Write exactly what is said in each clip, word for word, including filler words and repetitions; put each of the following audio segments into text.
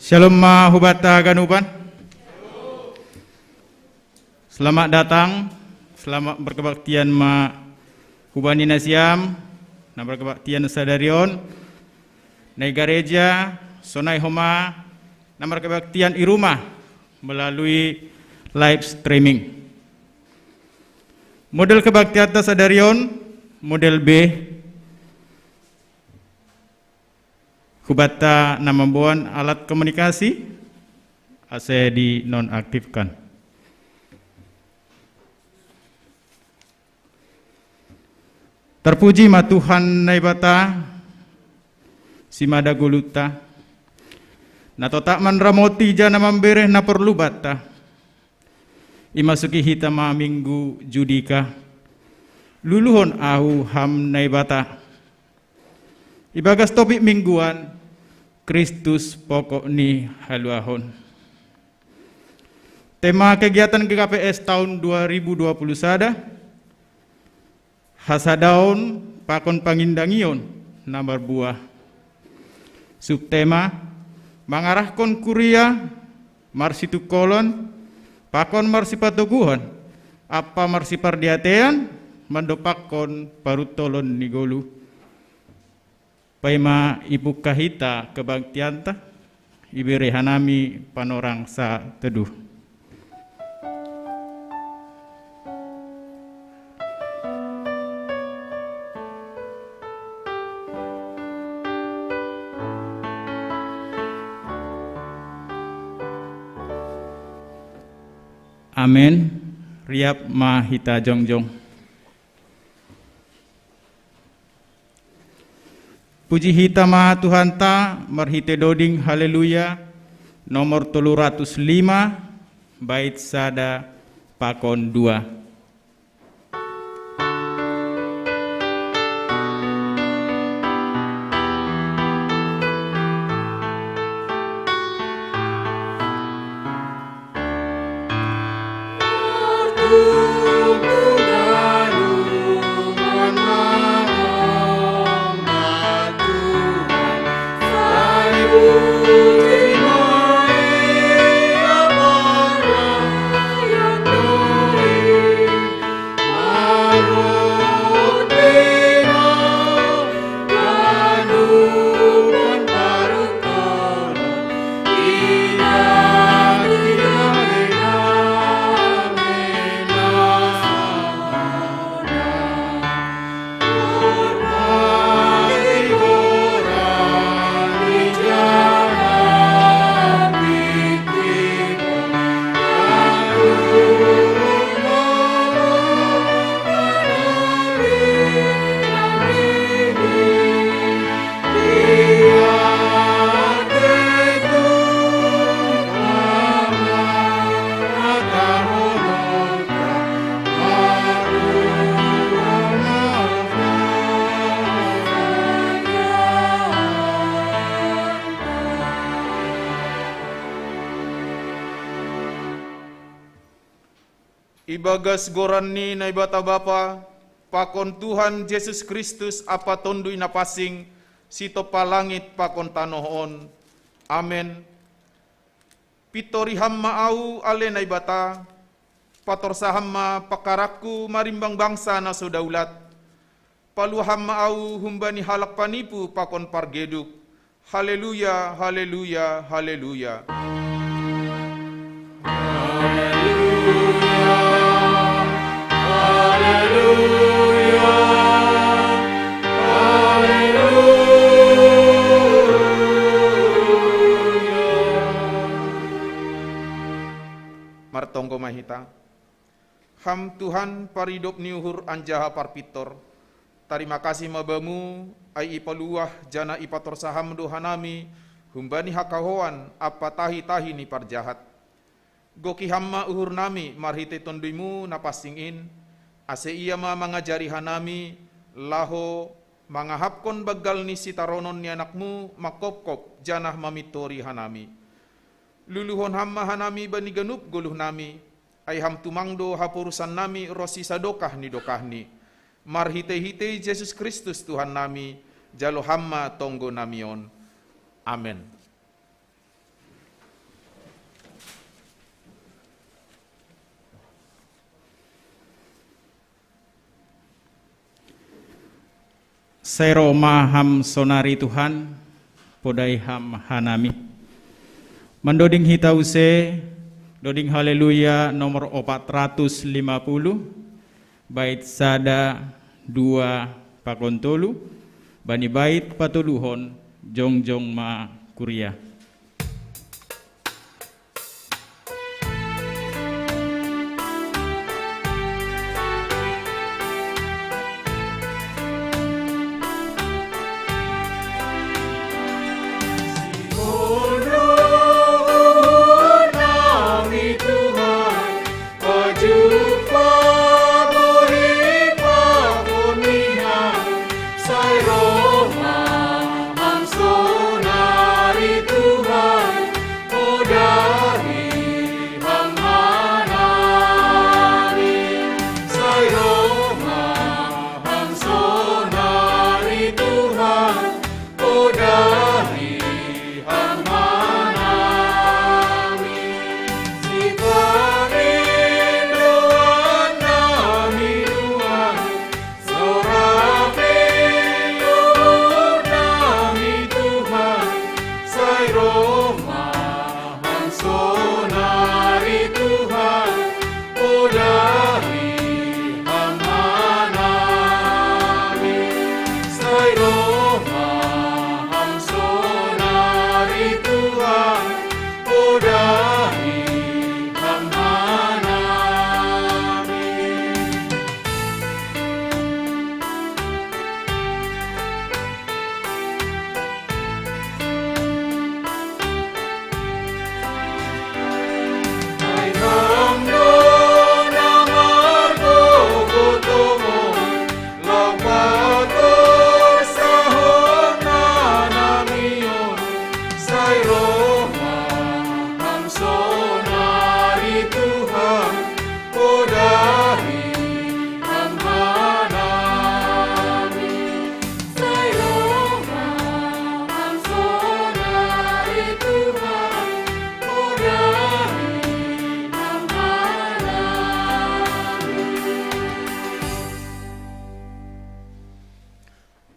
Shalom ma hubata ganupan. Selamat datang. Selamat berkebaktian ma hubani nasiam na berkebaktian sadarion, na i gareja, sonai homa na berkebaktian i rumah melalui live streaming. Model kebaktianta sadarion, model B, hubata na mamboan alat komunikasi, ase dinonaktifkan. Terpuji ma Tuhan Naibata, simada goluta, na totap manramoti jana mambereh na porlu banta. Imasuki hita ma minggu Judika, luluhon ahu Ham Naibata. Ibagas topik mingguan, Kristus pokok ni haluahon. Tema kegiatan G K P S tahun dua ribu dua puluh sada, hasadaon pakon pangindangion na marbuah. Subtema, mangarahkon kuria marsitungkolon pakon marsipatoguhon, ampa marsipardiatean mandompakkon paruntolon ni goluh. Paima ipungka hita kebaktianta, ibere hanami panorang sa teduh. Amen. Riap ma hita jongjong. Puji hita ma Tuhanta marhite doding Haleluya, nomor tolu ratus lima, bait sada pakon dua. Ibagas goran ni Naibata Bapa, pakon Tuhan Jesus Kristus ampa Tonduy Napansing, sitompa langit pakon tanoh on. Amen. Pintori Ham ma ahu, ale Naibata, patorsa Ham ma pangkarangku marimbang bangsa na so daulat. Paluah Ham ma ahu humbani halak panipu pakon pargeduk. Haleluya, haleluya, haleluya. Martonggo ma hita. Ham Tuhan, paridop ni uhur anjaha parpintor, tarima kasih ma Bamu, ai ipaluah janah ipatorsa Ham do hanami humbani hakahoan ampa tahi-tahi ni parjahat. Goki Ham ma uhurnami marhitei Tonduy-Mu na pansing in, ase Ia ma mangajari hanami, laho mangahapkon banggal ni sitaronon ni Anak-Mu mangkopkop janah mamintori hanami. Luluhon Ham ma hanami bani ganup goluhnami, ai Ham tumang do haporusannami ronsi sadokah ni dokahni. Marhitei-hitei Jesus Kristus Tuhannami, jalo Ham ma tonggonami on. Amen. Sai roh ma ham sonari Tuhan, podai ham hanami. Mandoding hita use, doding Haleluya nomor opat ratus lima puluh, bait sada, dua, pakon tolu, bani bait patoluhon, jongjong ma kuria.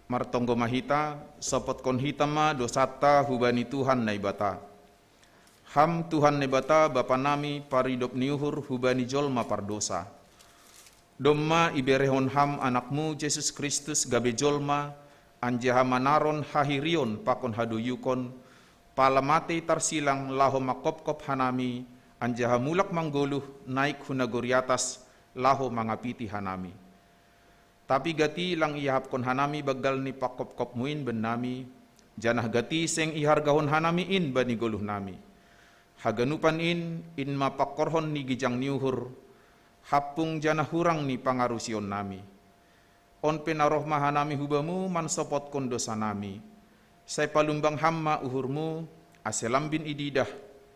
Martonggo ma hita, sopotkon hita ma dosanta hubani Tuhan Naibata. Ham Tuhan Naibata, Bapa nami, paridop ni uhur hubani jolma pardosa. Domma iberehon Ham Anakmu Jesus Kristus gabe jolma, anjaha manaron hahirion pakon hadoyukon, pala matei tarsilang laho mangkopkop hanami, anjaha mulak manggoluh naik hu nagori atas laho mangapiti hanami. Tapi gati lang iahapkon hanami banggal ni pangkopkopmu in bennami, janah gati seng ihargahon hanami in bani goluhnami. Haganupan in, in ma pangkorhon ni gijang ni uhur, hampung janah hurang ni pangarusionnami. On pe na roh ma hanami hu Bamu mansopotkon dosanami. Sai palumbang Ham ma uhurMu, ase lambin ididah,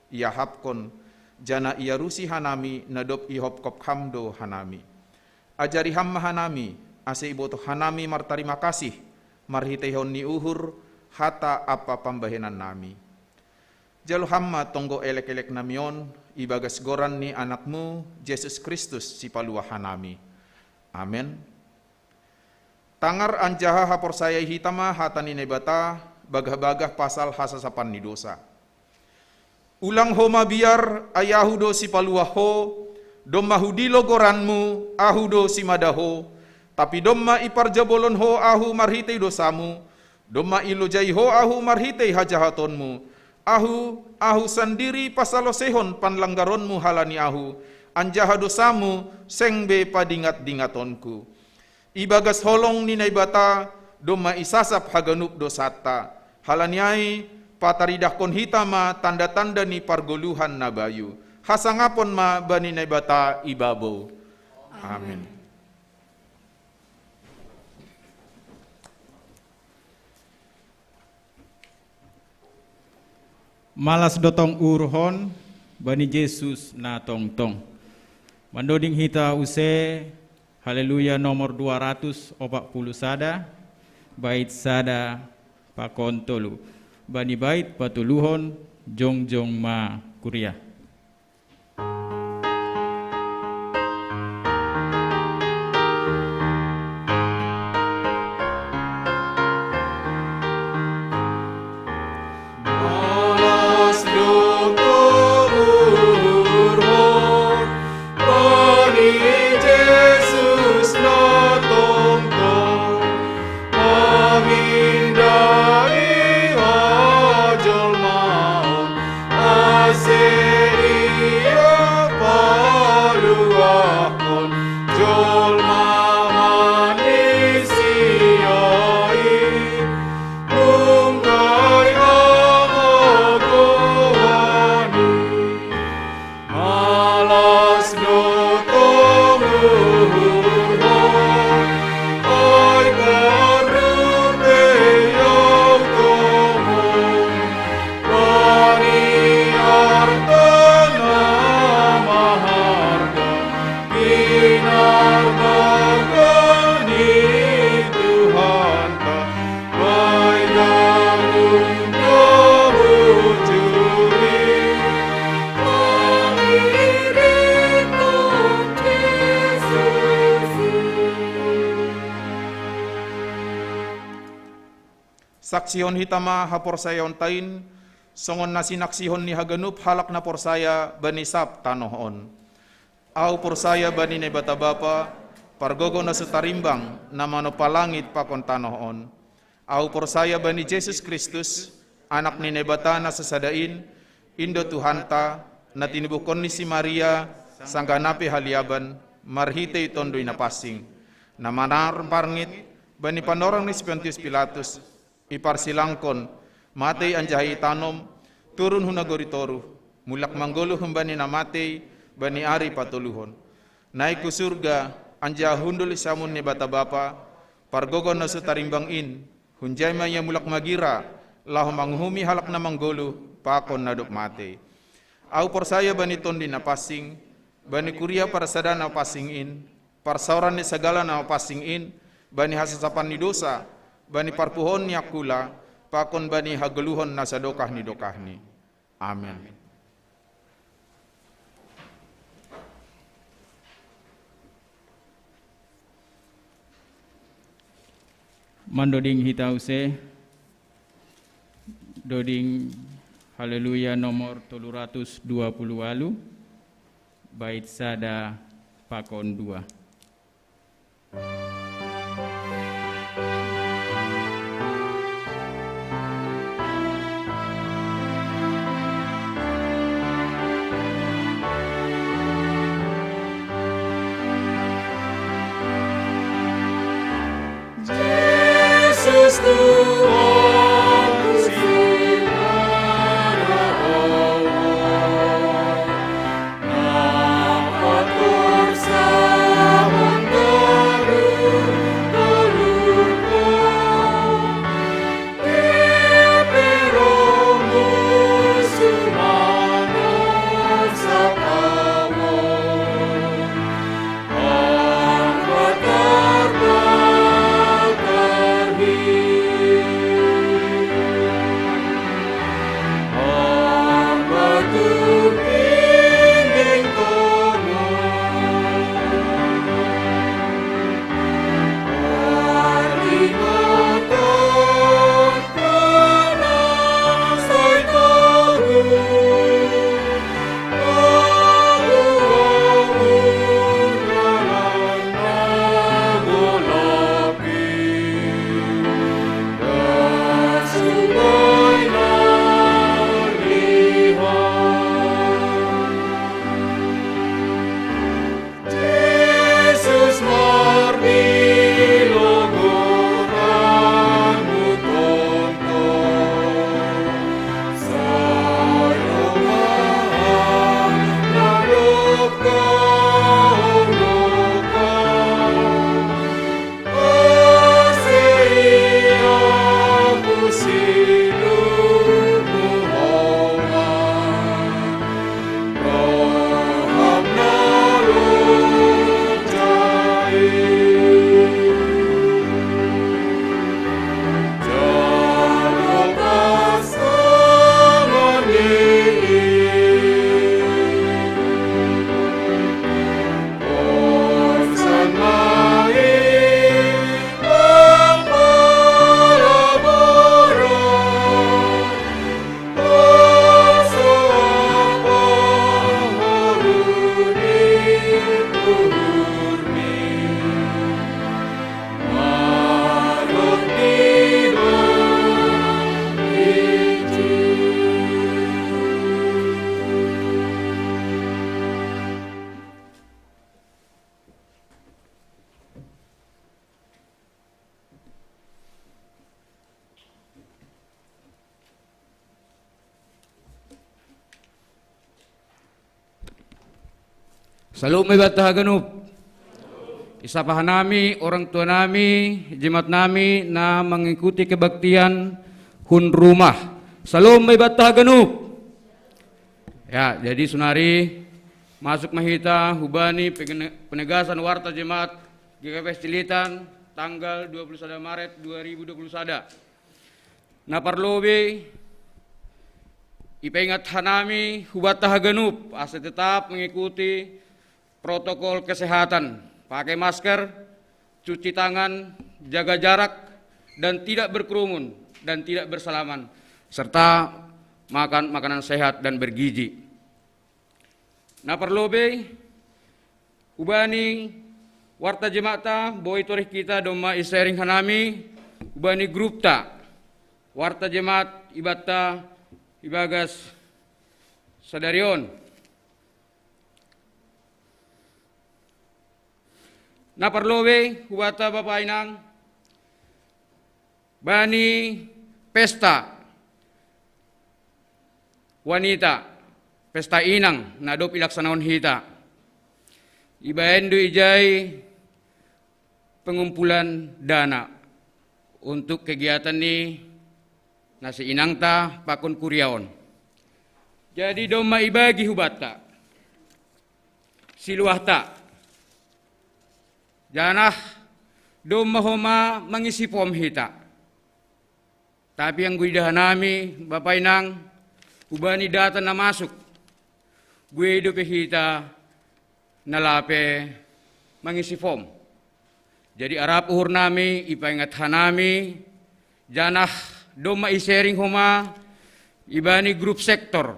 iahapkon, janah iarusi hanami na dob ihopkop Ham do hanami. Ajari Ham ma hanami, ase ibotoh hanami martarima kasih, marhiteihon ni uhur, hata ampa pambahenannami. Jalo Ham ma tonggo elekeleknami on, ibagas goran ni AnakMu, Jesus Kristus, Sipaluah hanami. Amen. Tangar anjaha haporsayai hita ma hata ni Naibata, bagah-bagah pasal hasasapan ni dosa. Ulang ho mabiar, ai Ahu do Sipaluah ho, domma hudilo goranMu, Ahu do simada ho, tapi domma iparjabolon ho Ahu marhitei dosaMu, domma ilojai ho Ahu marhitei hajahatonMu. Ahu, Ahu sandiri pasaloseihon panlanggaronMu halani Ahu, anjaha dosaMu seng be padingat-dingatonKu. Ibagas holong ni Naibata, domma isasap haganup dosanta. Halani ai, pataridahkon hita ma tanda-tanda ni pargoluhan na bayu. Hasangapon ma bani Naibata i babou. Amen. Malas do tong uhurhon bani Jesus na tongtong. Mandoding hita use, Haleluya nomor dua ratus opat puluh sada, bait sada pakon tolu. Bani bait patoluhon, jongjong ma kuria. Saksihon hita ma haporsayaonta in, songon na sinaksihon ni haganup halak na porsaya bani sab tanoh on. Ahu porsaya bani Naibata Bapa, pargogo na so tarimbang, na manompa langit pakon tanoh on. Ahu porsaya bani Jesus Kristus, Anak ni Naibata na sasada in, in do Tuhanta, na tinubuhkon ni si Maria, sanggah na pe haliaban, marhitei Tonduy Napansing, na manarparngit bani panorang ni si Pontius Pilatus, iparsilangkon, matei anjaha itanom, turun hu nagori toruh, mulak manggoluh humbani na matei, bani ari patoluhon. Naik hu surga, anjaha hundul i siamun ni Naibata Bapa, pargogo na so tarimbang in, hunjai ma ia mulak magira, laho manguhumi halak na manggoluh, pakon na dob matei. Ahu porsaya bani Tonduy Napansing, bani kuria parsada na pansing in, parsaoran ni sagala na pansing in, bani hasasapan ni dosa, bani parpuhoon ni angkula, pakon bani hagoluhon na sadokah ni dokahni. Amen. Mandoding hita use, doding Haleluya nomor tolu ratus dua puluh walu, bait sada pakon dua. Jesus Tuhan, Salom ma ibanta haganup. Isapa hanami orang tua nami, jemaat nami na mengikuti kebaktian hun rumah. Salom ma ibanta haganup. Ya, jadi sonari masuk ma hita hubani pegene-, penegasan warta jemaat G K P S Cililitan tanggal dua puluh sada Maret dua ribu dua puluh sada. Na parlobei, ipaingat hanami hubanta haganup asa tetap mengikuti protokol kesehatan, pakai masker, cuci tangan, jaga jarak, dan tidak berkerumun. dan tidak bersalaman, serta makan makanan sehat dan bergizi. Na parlobei, hubani warta jemaatta, boi torih hita domma i-sharing hanami, hubani grupta, warta jemaat ibanta ibagas sadari on. Na parlobei hubanta bapa inang, bani pesta wanita, pesta inang, na dob ilaksanahon hita. Ibaen do ijai pengumpulan dana untuk kegiatan ni na si inangta pakon kuria on. Jadi domma ibagi hubanta siluahta. Janah domma homa mangisi form hita. Tapi anggo idahanami, bapa inang, hubani data na masuk, buei dope hita na lape mangisi form. Jadi arap uhurnami, ipaingat hanami, janah domma i-sharing homa ibani grup sektor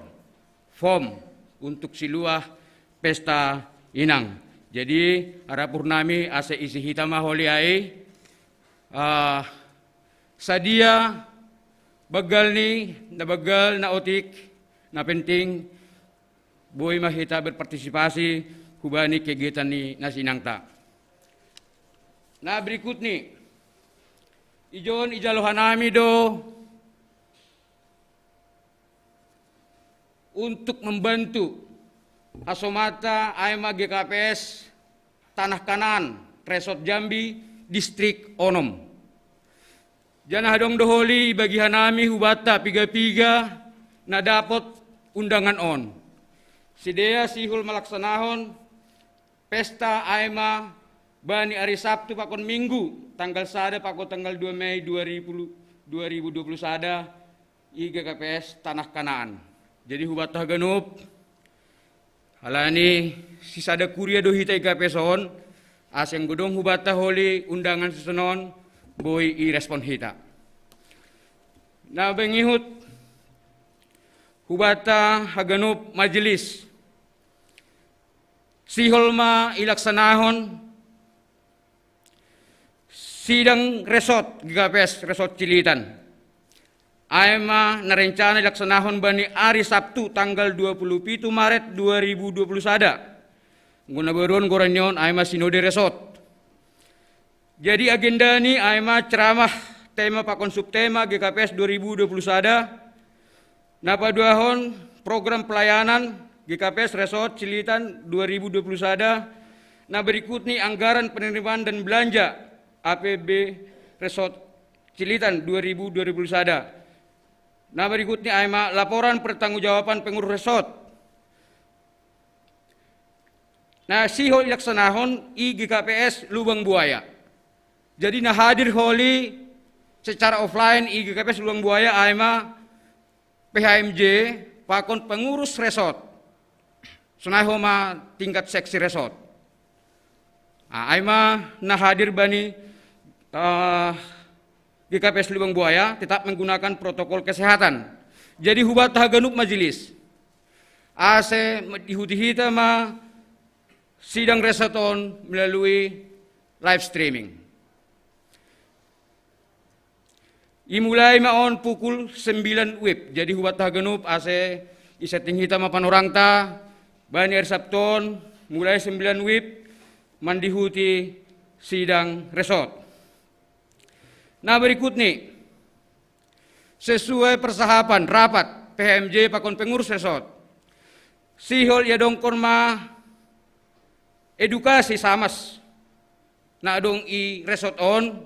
form untuk siluah pesta inang. Jadi arap uhurnami ase isi hita ma holi ai, ah, sadia banggal ni, na banggal, na otik, na penting boi ma hita berpartisipasi hubani kegiatan ni na si inangta. Na berikut ni, ijon ijalo hanami do untuk membantu hasomanta ai ma G K P S Tanah Kanaan, Resort Jambi, Distrik onom. Janah adong do holi ibagi hanami hubanta piga-piga na dapot undangan on. Sidea sihol malaksanahon pesta ai ma bani ari Sabtu pakon Minggu, tanggal sada pakon tanggal dua Mei dua ribu, dua ribu dua puluh sada, i G K P S Tanah Kanaan. Jadi hubanta haganup, halani sisada kuria do hita i G K P S on, ase anggo adong hubanta holi undangan sisonon, boi irespon hita. Na mangihut, hubanta haganup majelis, sihol ma ilaksanahon sidang resort G K P S Resort Cilitan. Ai ma na rencana ilaksanahon bani ari Sabtu tanggal dua puluh pitu Maret dua ribu dua puluh sada. Anggo na baru on goran ni on ai ma sinode resort. Jadi agenda ni ai ma ceramah tema pakon subtema G K P S dua ribu dua puluh sada, na paduahon program pelayanan G K P S Resort Cilitan dua ribu dua puluh sada, na berikut ni anggaran penerimaan dan belanja A P B Resort Cilitan dua ribu dua puluh sada. Na berikut ni ai ma laporan pertanggungjawaban pengurus resort. Na sihol ilaksanahon i G K P S Lubang Buaya. Jadi na hadir holi secara offline i G K P S Lubang Buaya ai ma P H M J pakon pengurus resort. Sonai homa tingkat seksi resort. Ah, ai ma na hadir bani, eh, G K P S Lubang Buaya tetap menggunakan protokol kesehatan. Jadi hubanta haganup majelis, ase dihuti hita ma sidang resort on melalui live streaming. Imulai ma on pukul sembilan wib. Jadi hubanta haganup ase isetting hita ma panorangta, bani ari Sabtu on mulai sembilan wib mandihuti sidang resort. Na berikut ni, sesuai persahapan rapat P H M J pakon pengurus resort, sihol iadongkon ma edukasi samas na adong i resort on,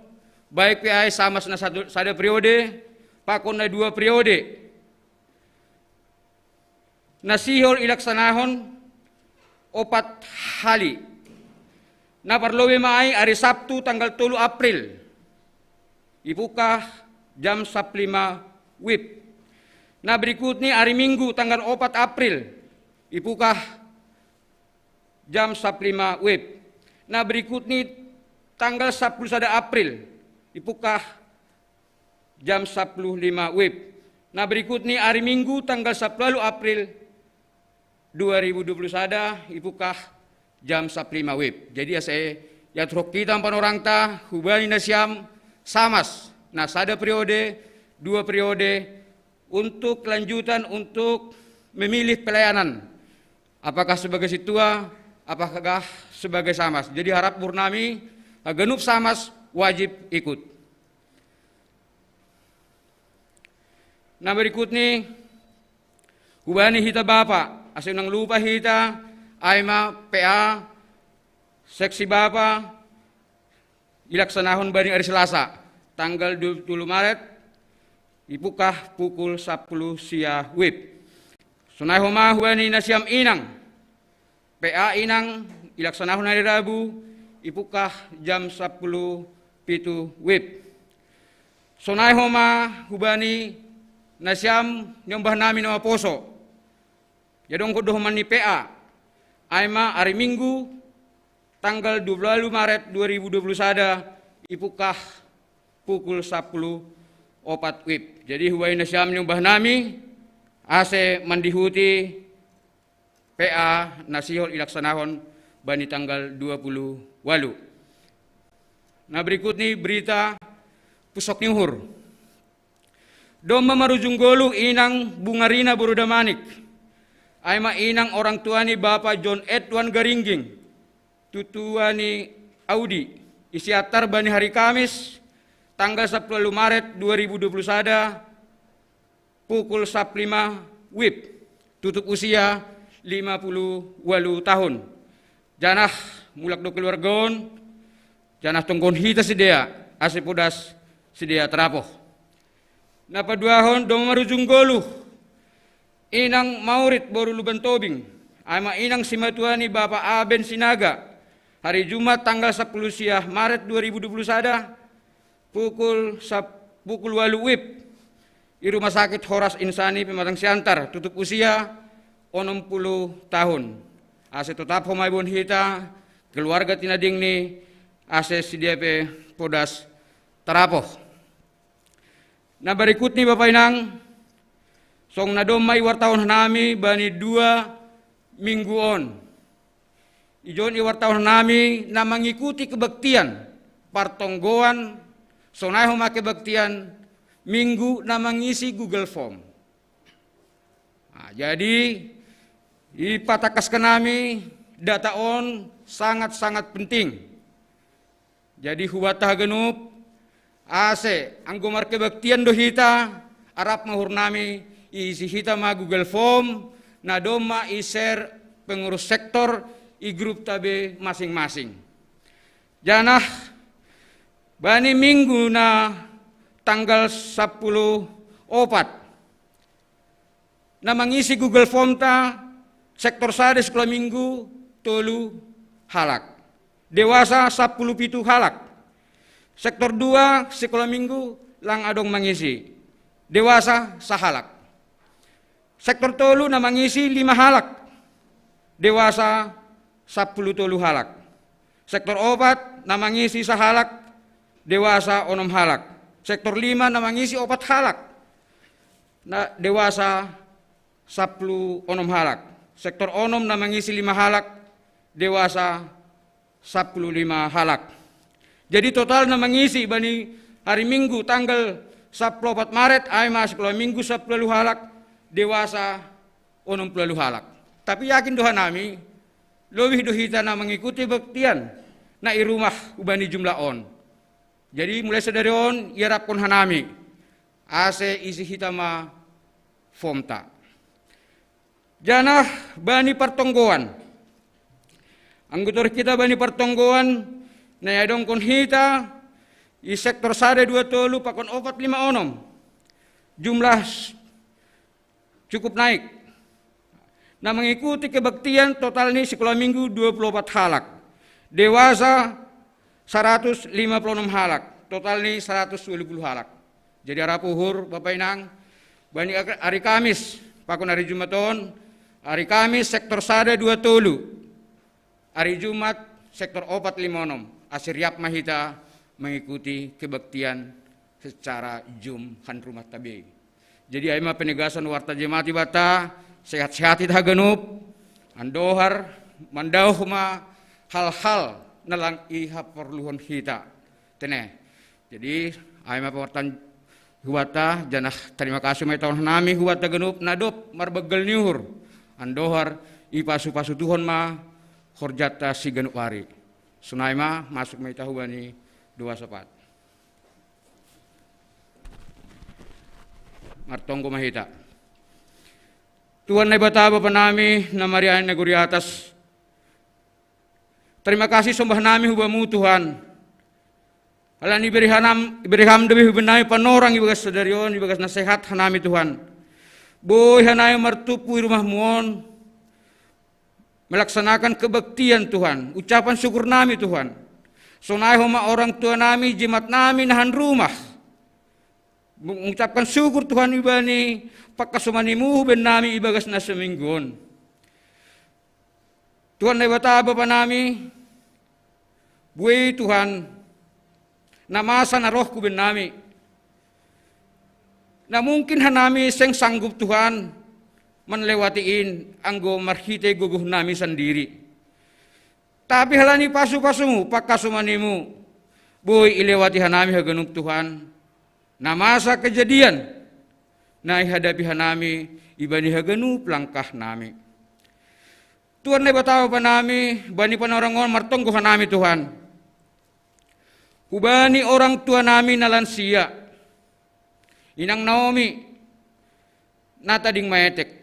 baik pe ai samas na satu, sada periode pakon na dua periode. Na sihol ilaksanahon opat hali. Na parlobei ma ai ari Sabtu tanggal tolu April, ipungkah jam saplima wib. Na berikut ni ari Minggu tanggal opat April, ipungkah jam saplima wib. Na berikut ni tanggal sapuluh sada April, ipungkah jam sapuluh lima wib. Nah, berikut ni hari Minggu tanggal sapuluh April dua ribu dua puluh sada, ipukah jam sapuluh lima wib. Jadi ase ya trok kita empan orang ta hubani nasiam samas. Nah, sada periode, dua periode untuk kelanjutan untuk memilih pelayanan. Apakah sebagai situa, apakah sebagai samas. Jadi harap burnami, ganup samas wajib ikut. Nah, berikut ni, hubani hita bapa, ase unang lupa hita, aima P A, seksi bapa, ilaksanahon bani hari Selasa, tanggal dua puluh Maret, ipukah pukul sapuluh sia wib. Sonai homa hubani nasiam inang, P A inang, ilaksanahon hari Rabu, ipukah jam sapuluh pitu wib. Sonai homa hubani nasiam niombah nami na maposo. Jadong kodohoman ni P A. Aima hari Minggu, tanggal dua puluh Maret dua ribu dua puluh sada, ipukah pukul sapuluh opat wib. Jadi hubani nasiam niombah nami, ase mandihuti P A na sihol ilaksanahon bani tanggal dua puluh walu. Nah, berikut ni berita pusok ni uhur. Domma marujung goluh inang Bungarina boru Damanik. Aima inang orang tua ni bapa John Edwan Garingging. Tutua ni Audi. Isi atar bani hari Kamis, tanggal sapuluh Maret dua ribu dua puluh sada, pukul sapuluh lima wib, tutup usia lima puluh walu tahun. Janah mulak do keluarga on, janah tonggohon hita sidea, ase podas sidea tarapoh. Na paduahon domma marujung goluh inang Maurit boru Luban Tobing, aima inang simatua ni bapa Aben Sinaga, hari Jumat tanggal sapuluh sia Maret dua ribu dua puluh sada, pukul sap-, pukul walu wib, i Rumah Sakit Horas Insani Pematang Siantar, tutup usia onom puluh tahun. Ase totap homa ibon hita, keluarga tinadingni, ase sidea pe podas tarapoh. Na berikut ni bapa inang, song na domma iwartahon nami bani dua minggu on. Ijon iwartahon nami na mangikuti kebaktian partonggoan, sonai homa kebaktian minggu na mangisi Google Form. Nah, jadi ipatangkas nami data on sangat-sangat penting. Jadi hubanta haganup, ase anggo markebaktian do hita, arap ma uhur nami, iisi hita ma Google Form na domma i-share pengurus sektor i grup ta be masing-masing. Janah bani minggu na tanggal sapuluh opat, na mangisi Google Form ta, sektor sada sikola minggu tolu halak. Dewasa sapuluh pitu halak. Sektor dua sikola minggu lang adong mangisi. Dewasa sahalak. Sektor tolu na mangisi lima halak. Dewasa sapuluh tolu halak. Sektor opat na mangisi sahalak. Dewasa onom halak. Sektor lima na mangisi opat halak. Na dewasa sapuluh onom halak. Sektor onom na mangisi lima halak, dewasa sapuluh lima halak. Jadi total na mangisi bani hari Minggu tanggal sapuluh opat Maret, aima sikola Minggu sapuluh walu halak, dewasa onom puluh walu halak. Tapi yakin do hanami, lobih do hita na mangikuti baktian na i rumah hubani jumlah on. Jadi mulai sadari on iarapkon hanami, ase isi hita ma form ta. Janah bani partonggoan. Anggo torih hita bani partonggoan, na iadongkon hita i sektor sada dua tolu pakon opat lima onom. Jumlah s-, cukup naik. Na mangikuti kebaktian total ni sikola Minggu dua puluh opat halak. Dewasa saratus lima puluh onom halak. Total ni saratus walu puluh halak. Jadi arap uhur, Bapa Inang, bani ak-, ari Kamis pakon ari Jumat on, ari Kamis sektor sada dua tolu, ari Jumat sektor opat lima onom, ase riap ma hita mangikuti kebaktian secara Zoom han rumah tabe. Jadi ai ma penegasan warta jemaat Debata, sehat-sehat hita haganup, andohar mandauh ma hal-hal na lang ihaporluhon hita. Tene. Jadi ai ma pawartan huata, janah tarima kasih ma itahon hanami huata ganup na dob marbanggal ni uhur. Andohar ipasu-pasu Tuhan ma horjanta siganup ari. Sonai ma, masuk ma hita hubani doa sapat. Martonggo ma hita. Tuhan Naibata Bapa nami na maringanan nagori atas, tarima kasih sombah nami hubamu Tuhan. Halani ibere hanam, ibere ham dope hubanami panorang ibagas sadari on, ibagas na sehat hanami Tuhan. Boi hanami martumpu i rumahmu on, melaksanakan kebaktian Tuhan, ucapan syukur nami Tuhan. Sonai homa orang tua nami, jemaat nami na han rumah, mengucapkan syukur Tuhan ibani pangkasomanimu huben nami ibagas na saminggu on. Tuhan Naibata Bapa nami, buei Tuhan, na masa na roh huben nami. Na mungkin hanami seng sanggup Tuhan manlewati in anggo marhitei gogoh nami sandiri. Tapi halani pasu-pasumu, pangkasomanimu, boi ilewati hanami haganup Tuhan, na masa kejadian na ihadapi hanami ibani haganup langkah nami. Tuhan Naibata Bapa nami, bani panorang on martonggo hanami Tuhan. Hubani orang tua nami na lansia, inang Naomi, na tading maetek.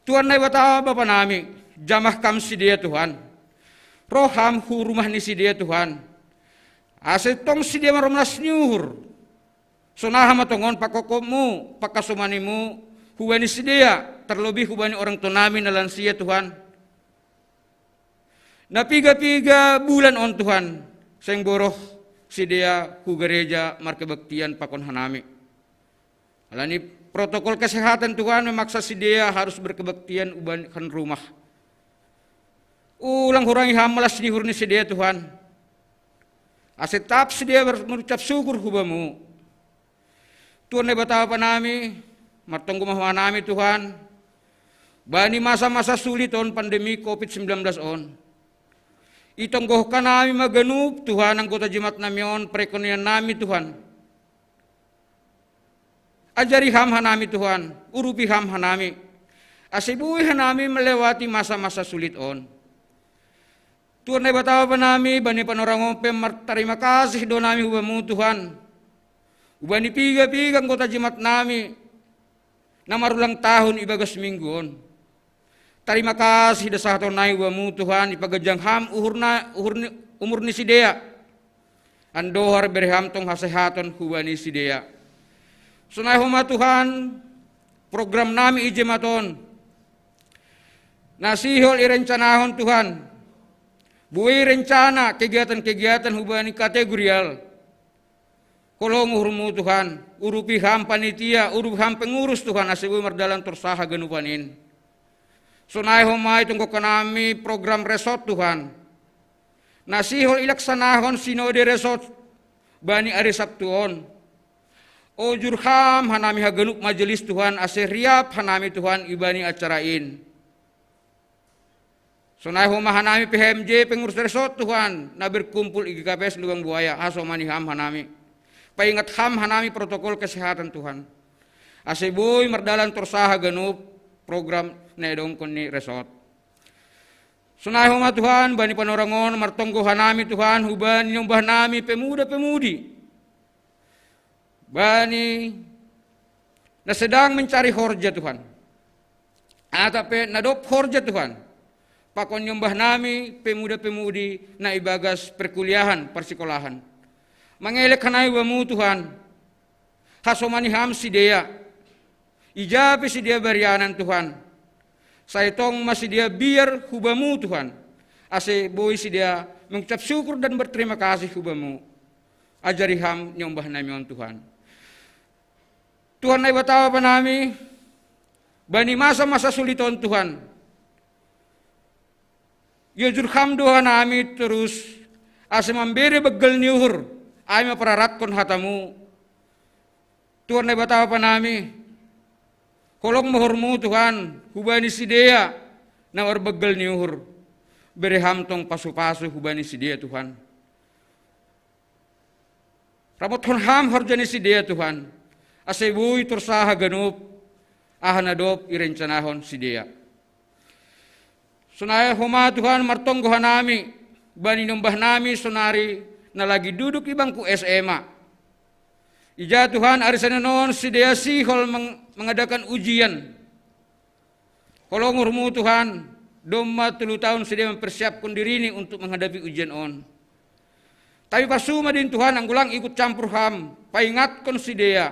Tuhan Naibata Bapa nami, jamah Ham sidea Tuhan. Roh Ham hu rumah ni sidea Tuhan. Ase tong sidea maromlas ni uhur. Sonaha ma tongon pangkopmu, pangkasomanimu, hubani sidea, terlebih hubani orang tua nami na lansia Tuhan. Na piga-piga bulan on Tuhan, seng boi roh sidea hu gareja markebaktian pakon hanami. Halani protokol kesehatan Tuhan memaksa sidea harus berkebaktian ubahan rumah. Ulang hurangi Ham las ni uhur ni sidea Tuhan. Ase tap sidea ber-, mengucap syukur hubamu. Tuhan Naibata Bapa nami, martonggo ma hanami Tuhan, bani masa-masa sulit on pandemi covid sembilan belas on. Itonggohon hanami ma ganup Tuhan anggota jemaat nami on, perekonomian nami Tuhan. Ajari Ham hanami Tuhan, urupi Ham hanami. Ase boi hanami melewati masa-masa sulit on. Tuhan Naibata Bapa nami, bani panorang on pe martarima kasih do nami hubamu Tuhan. Hubani piga-piga anggota jemaat nami, na marulang tahun ibagas minggu on. Tarima kasih da sahat on nai hubamu Tuhan, ipaganjang Ham uhurna, uhur ni, umur ni sidea. Andohar bere Ham tong hasehaton hubani sidea. Sonai homa Tuhan, program nami i jemaat on. Na sihol irencanahon Tuhan. Boi rencana kegiatan-kegiatan hubani kategorial. Holong uhurmu Tuhan, urupi Ham panitia, urupi Ham pengurus Tuhan, ase boi mardalan torus haganupan in. Sonai homa itonggohon hanami program resort Tuhan. Na sihol ilaksanahon sinode resort bani ari Sabtu on. Ojur Ham hanami haganup majelis Tuhan, ase riap hanami Tuhan ibani acara in. Sonai homa hanami P H M J pengurus resort Tuhan, na berkumpul i G K P S Lubang Buaya, hasomani Ham hanami. Paingat Ham hanami protokol kesehatan Tuhan. Ase boi mardalan torus haganup program na iadongkon ni resort. Sonai homa Tuhan, bani panorang on martonggo hanami Tuhan, hubani niombah nami pemuda-pemudi. Bani na sedang mencari horja Tuhan. Atap pe na dob horja Tuhan. Pakon niombah nami pemuda-pemudi na ibagas perkuliahan, parsikolahan. Mangelek hanami hubamu Tuhan. Hasomani Ham sidea. Ija pe sidea barianan Tuhan. Sai tong ma sidea biar hubamu Tuhan. Ase boi sidea mengucap syukur dan berterima kasih hubamu. Ajari Ham niombah nami on Tuhan. Tuhan Naibata Bapa nami, bani masa-masa sulit on Tuhan. Iojur Ham do hanami torus, ase mambere banggal ni uhur, Ai ma pararatkon hatamu. Tuhan Naibata Bapa nami, holong mohormu Tuhan, hubani sidea na marbanggal ni uhur. Bere ham tong pasu-pasu hubani sidea Tuhan. Ramothon ham horja ni sidea Tuhan. Ase boi torsaha ganup aha na dob irencanahon sidea. Sonai homa Tuhan martonggo hanami, bani niombah nami sonari na lagi duduk i bangku S M A. Ija Tuhan ari senonon sidea sihol mengadakan ujian. Holong uhurmu Tuhan, domma tolu taon sidea mempersiapkan dirini untuk menghadapi ujian on. Tapi pasu ma din Tuhan anggo lang ikut campur ham, paingatkon sidea.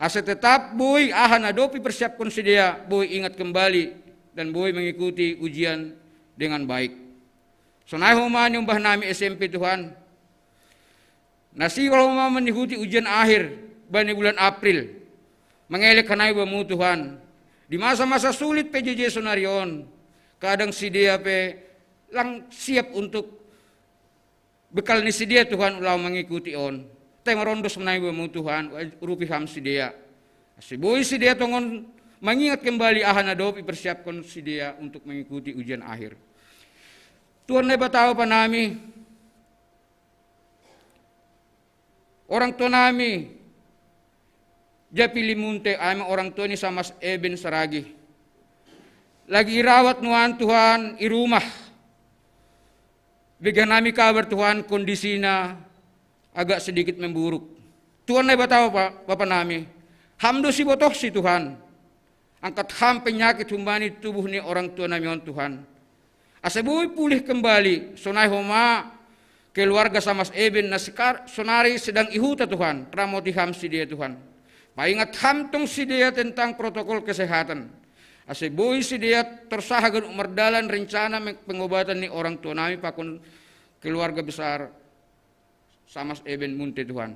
Ase tetap boi aha na dob ipersiapkon sidea, boi ingat kembali dan boi mengikuti ujian dengan baik. Sonai homa niombah nami S M P Tuhan. Na sihol homa mengikuti ujian akhir bani bulan April. Mangelek hanami bamu Tuhan. Di masa-masa sulit P J J sonari on. Kadang sidea pe lang siap untuk bekal ni sidea Tuhan ulang mengikuti on. Tei marondos menai bamu Tuhan, urupi ham sidea. Ase boi sidea tongon mengingat kembali aha na dob ipersiapkan sidea untuk mengikuti ujian akhir. Tuhan Naibata Bapa nami, orang tua nami, Japili Munte, ai ma orang tua ni Samas Eben Saragi. Lagi irawat nuan Tuhan i rumah. Bege hanami kabar Tuhan kondisina agak sedikit memburuk. Tuhan Naibata Bapa, Bapa nami, ham do sibotohsi Tuhan. Angkat ham penyakit humbani tubuh ni orang tua nami on Tuhan. Ase boi pulih kembali, sonai homa keluarga Samas Eben na sekar, sonari sedang i huta Tuhan, ramoti ham sidea Tuhan. Paingat ham tong sidea tentang protokol kesehatan. Ase boi sidea torsaha ganup mardalan rencana pengobatan ni orang tua nami pakon keluarga besar Samas Eben Munte Tuhan.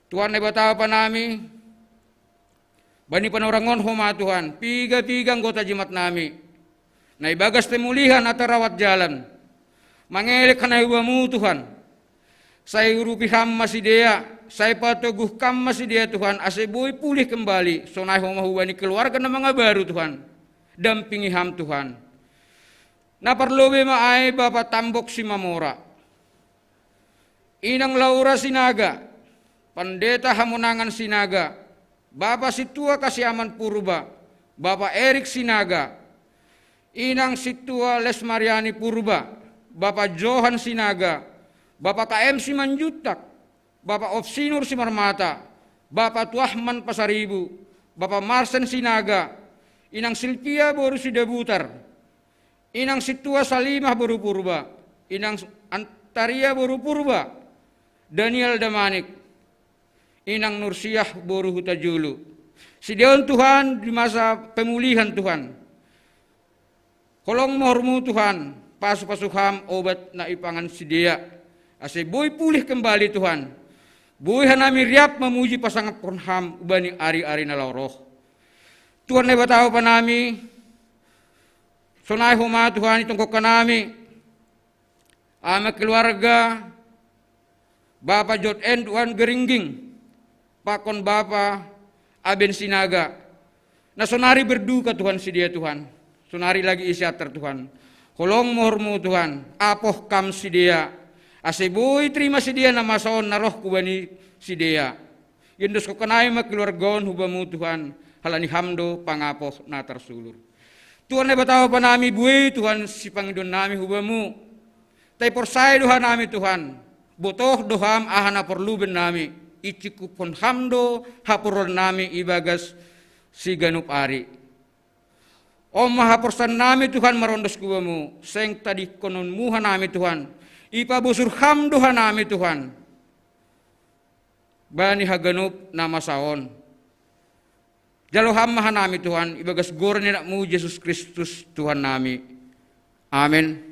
Tuhan Naibata Bapa nami, bani panorang on homa Tuhan, piga-piga anggota jemaat nami. Na ibagas pemulihan atau rawat jalan. Mangelek hanami bamu Tuhan. Sai urupi ham ma sidea, sai patoguh kam ma sidea Tuhan, ase boi pulih kembali, sonai homa hubani keluarga na mangabaru Tuhan. Dampingi ham Tuhan. Na parlobei ma ai Bapa Tambok Simamora. Inang Laura Sinaga, Pandeta Hamonangan Sinaga, Bapa Sintua Kasiaman Purba, Bapa Erik Sinaga, Inang Sintua Lesmariani Purba, Bapa Johan Sinaga, Bapa K M Simanjuntak, Bapa Opsinur Simarmata, Bapa Tuahman Pasaribu, Bapa Marsen Sinaga, Inang Silvia boru Sidabutar, Inang Sintua Salimah boru Purba, Inang Antaria boru Purba, Daniel Damanik, Inang Nursiah boru Hutajulu. Sidea on Tuhan di masa pemulihan Tuhan. Holong mohormu Tuhan, pasu-pasu ham obat na ipangan sidea. Ase boi pulih kembali Tuhan. Boi hanami riap mamuji pasangaphon ham ubani ari-ari na laho roh. Tuhan Naibata Bapa nami, sonai homa Tuhan i tongkok hanami. Ai ma keluarga Bapa Jot Enduan Geringging, pakon Bapa Aben Sinaga. Na sonari berduka Tuhan sidea Tuhan. Sonari lagi i siatar Tuhan. Holong mohormu Tuhan, apoh kam sidea. Ase boi terima sidea na masa on na roh hubani sidea. Iondoskon hanami ma keluarga on hubamu Tuhan, halani ham do pangapoh na tarsulur. Tuhan Naibata Bapa nami, boi Tuhan sipangidoan nami hubamu. Tapi porsaya do hanami Tuhan, botoh do ham aha na porlu bennami, icikuphon ham do haporluan nami ibagas siganup ari. On ma haporsayaon nami Tuhan marondos hubamu, seng tadingkononmu hanami Tuhan, ipabosur ham do hanami Tuhan. Bani haganup na masa on. Jalo ham ma hanami Tuhan, ibagas goar ni anakmu Jesus Kristus Tuhan nami. Amen.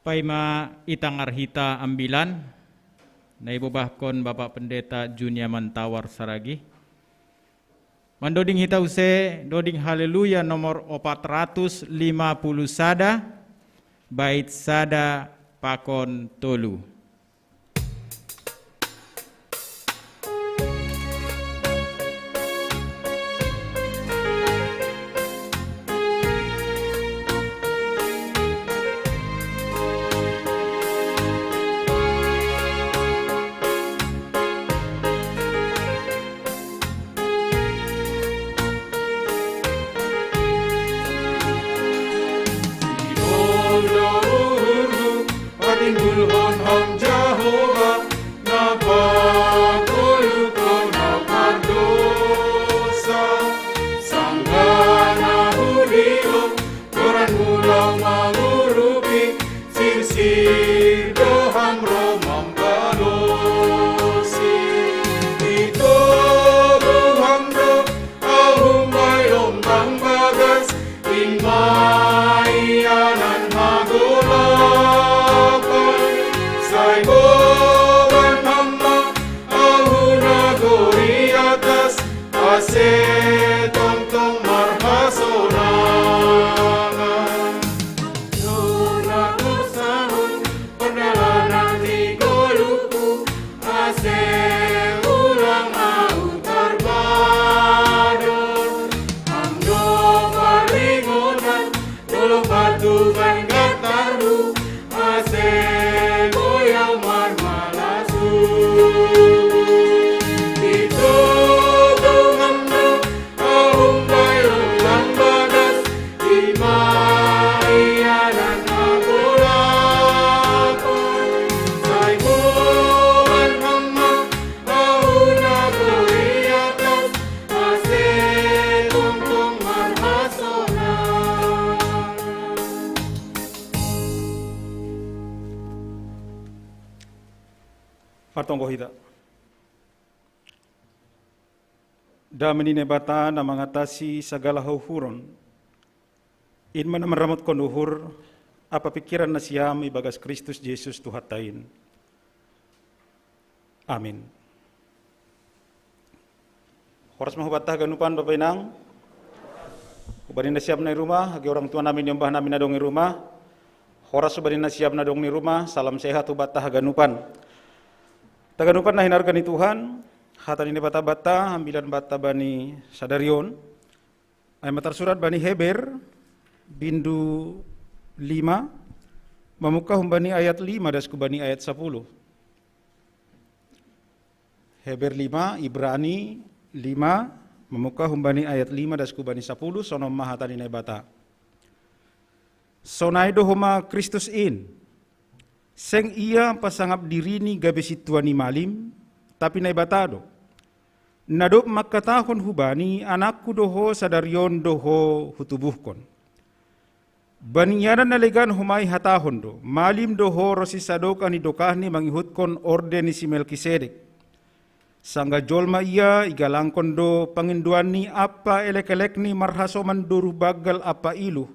Paima itang arhita ambilan, na ibobahkon Bapak Pendeta Junia Mantawar Saragi. Mandoding hita use doding Haleluya nomor opat ratus lima puluh sada, bait sada pakon tolu. Patinggulhon ham Jahowa, napagkuyuhon, napardosa, sanggana hudilo, goranmu laho mangurupi, sirsir do ham ro mambalosi. Itogu ham do ahu humbai lombang bagas, in ma ianan hagolapan, sai boban ham ma ahu nagori atas, ase tongtong marhasonangan. Nona kusahon pardalanan di goluhku, ase ulang ahu tarbador. Ham do parringonan, dolok batu ban gatarmu, ase boi ahu marmalasu. Itogu ham do ahu humbai lombang bagas, in ma ianan hagolapan, sai boban ham ma ahu nagori atas, ase tongtong marhasonangan. Martonggo hita. Dame ni Naibata na mangatasi sagala hauhuron, in ma na manramotkon uhur ampa pingkiran nasiam ibagas Kristus Jesus Tuhanta in. Amin. Horas ma hubanta haganupan, Bapa Inang. Hubani nasiam na i rumah, age orang tua nami, niombah nami na adong i rumah. Horas hubani nasiam na adong i rumah, salam sehat hubanta haganupan. Haganupan na hinarga ni Tuhan, hata ni Naibata banta, ambilan banta bani sadari on. Ai ma tarsurat bani Heber, bindu lima, mamungka humbani ayat lima das hubani ayat sapuluh. Heber lima, Ibrani lima, mamungka humbani ayat lima das hubani sapuluh, songon on ma hata ni Naibata. Sonai do homa Kristus in. Seng ia pasangap dirini gabe sintua ni malim, tapi Naibata do. Na dob mangkatahon hubani, anakku do ho, sadari on do ho hutubuhkon. Bani ianan na legan homa i hatahon do, malim do ho ronsi sadokah ni dokahni mangihutkon orde ni si Melkisedek. Sanggah jolma ia, igalangkon do pangindoanni ampa elekelekni marhasoman doruh banggal ampa iluh,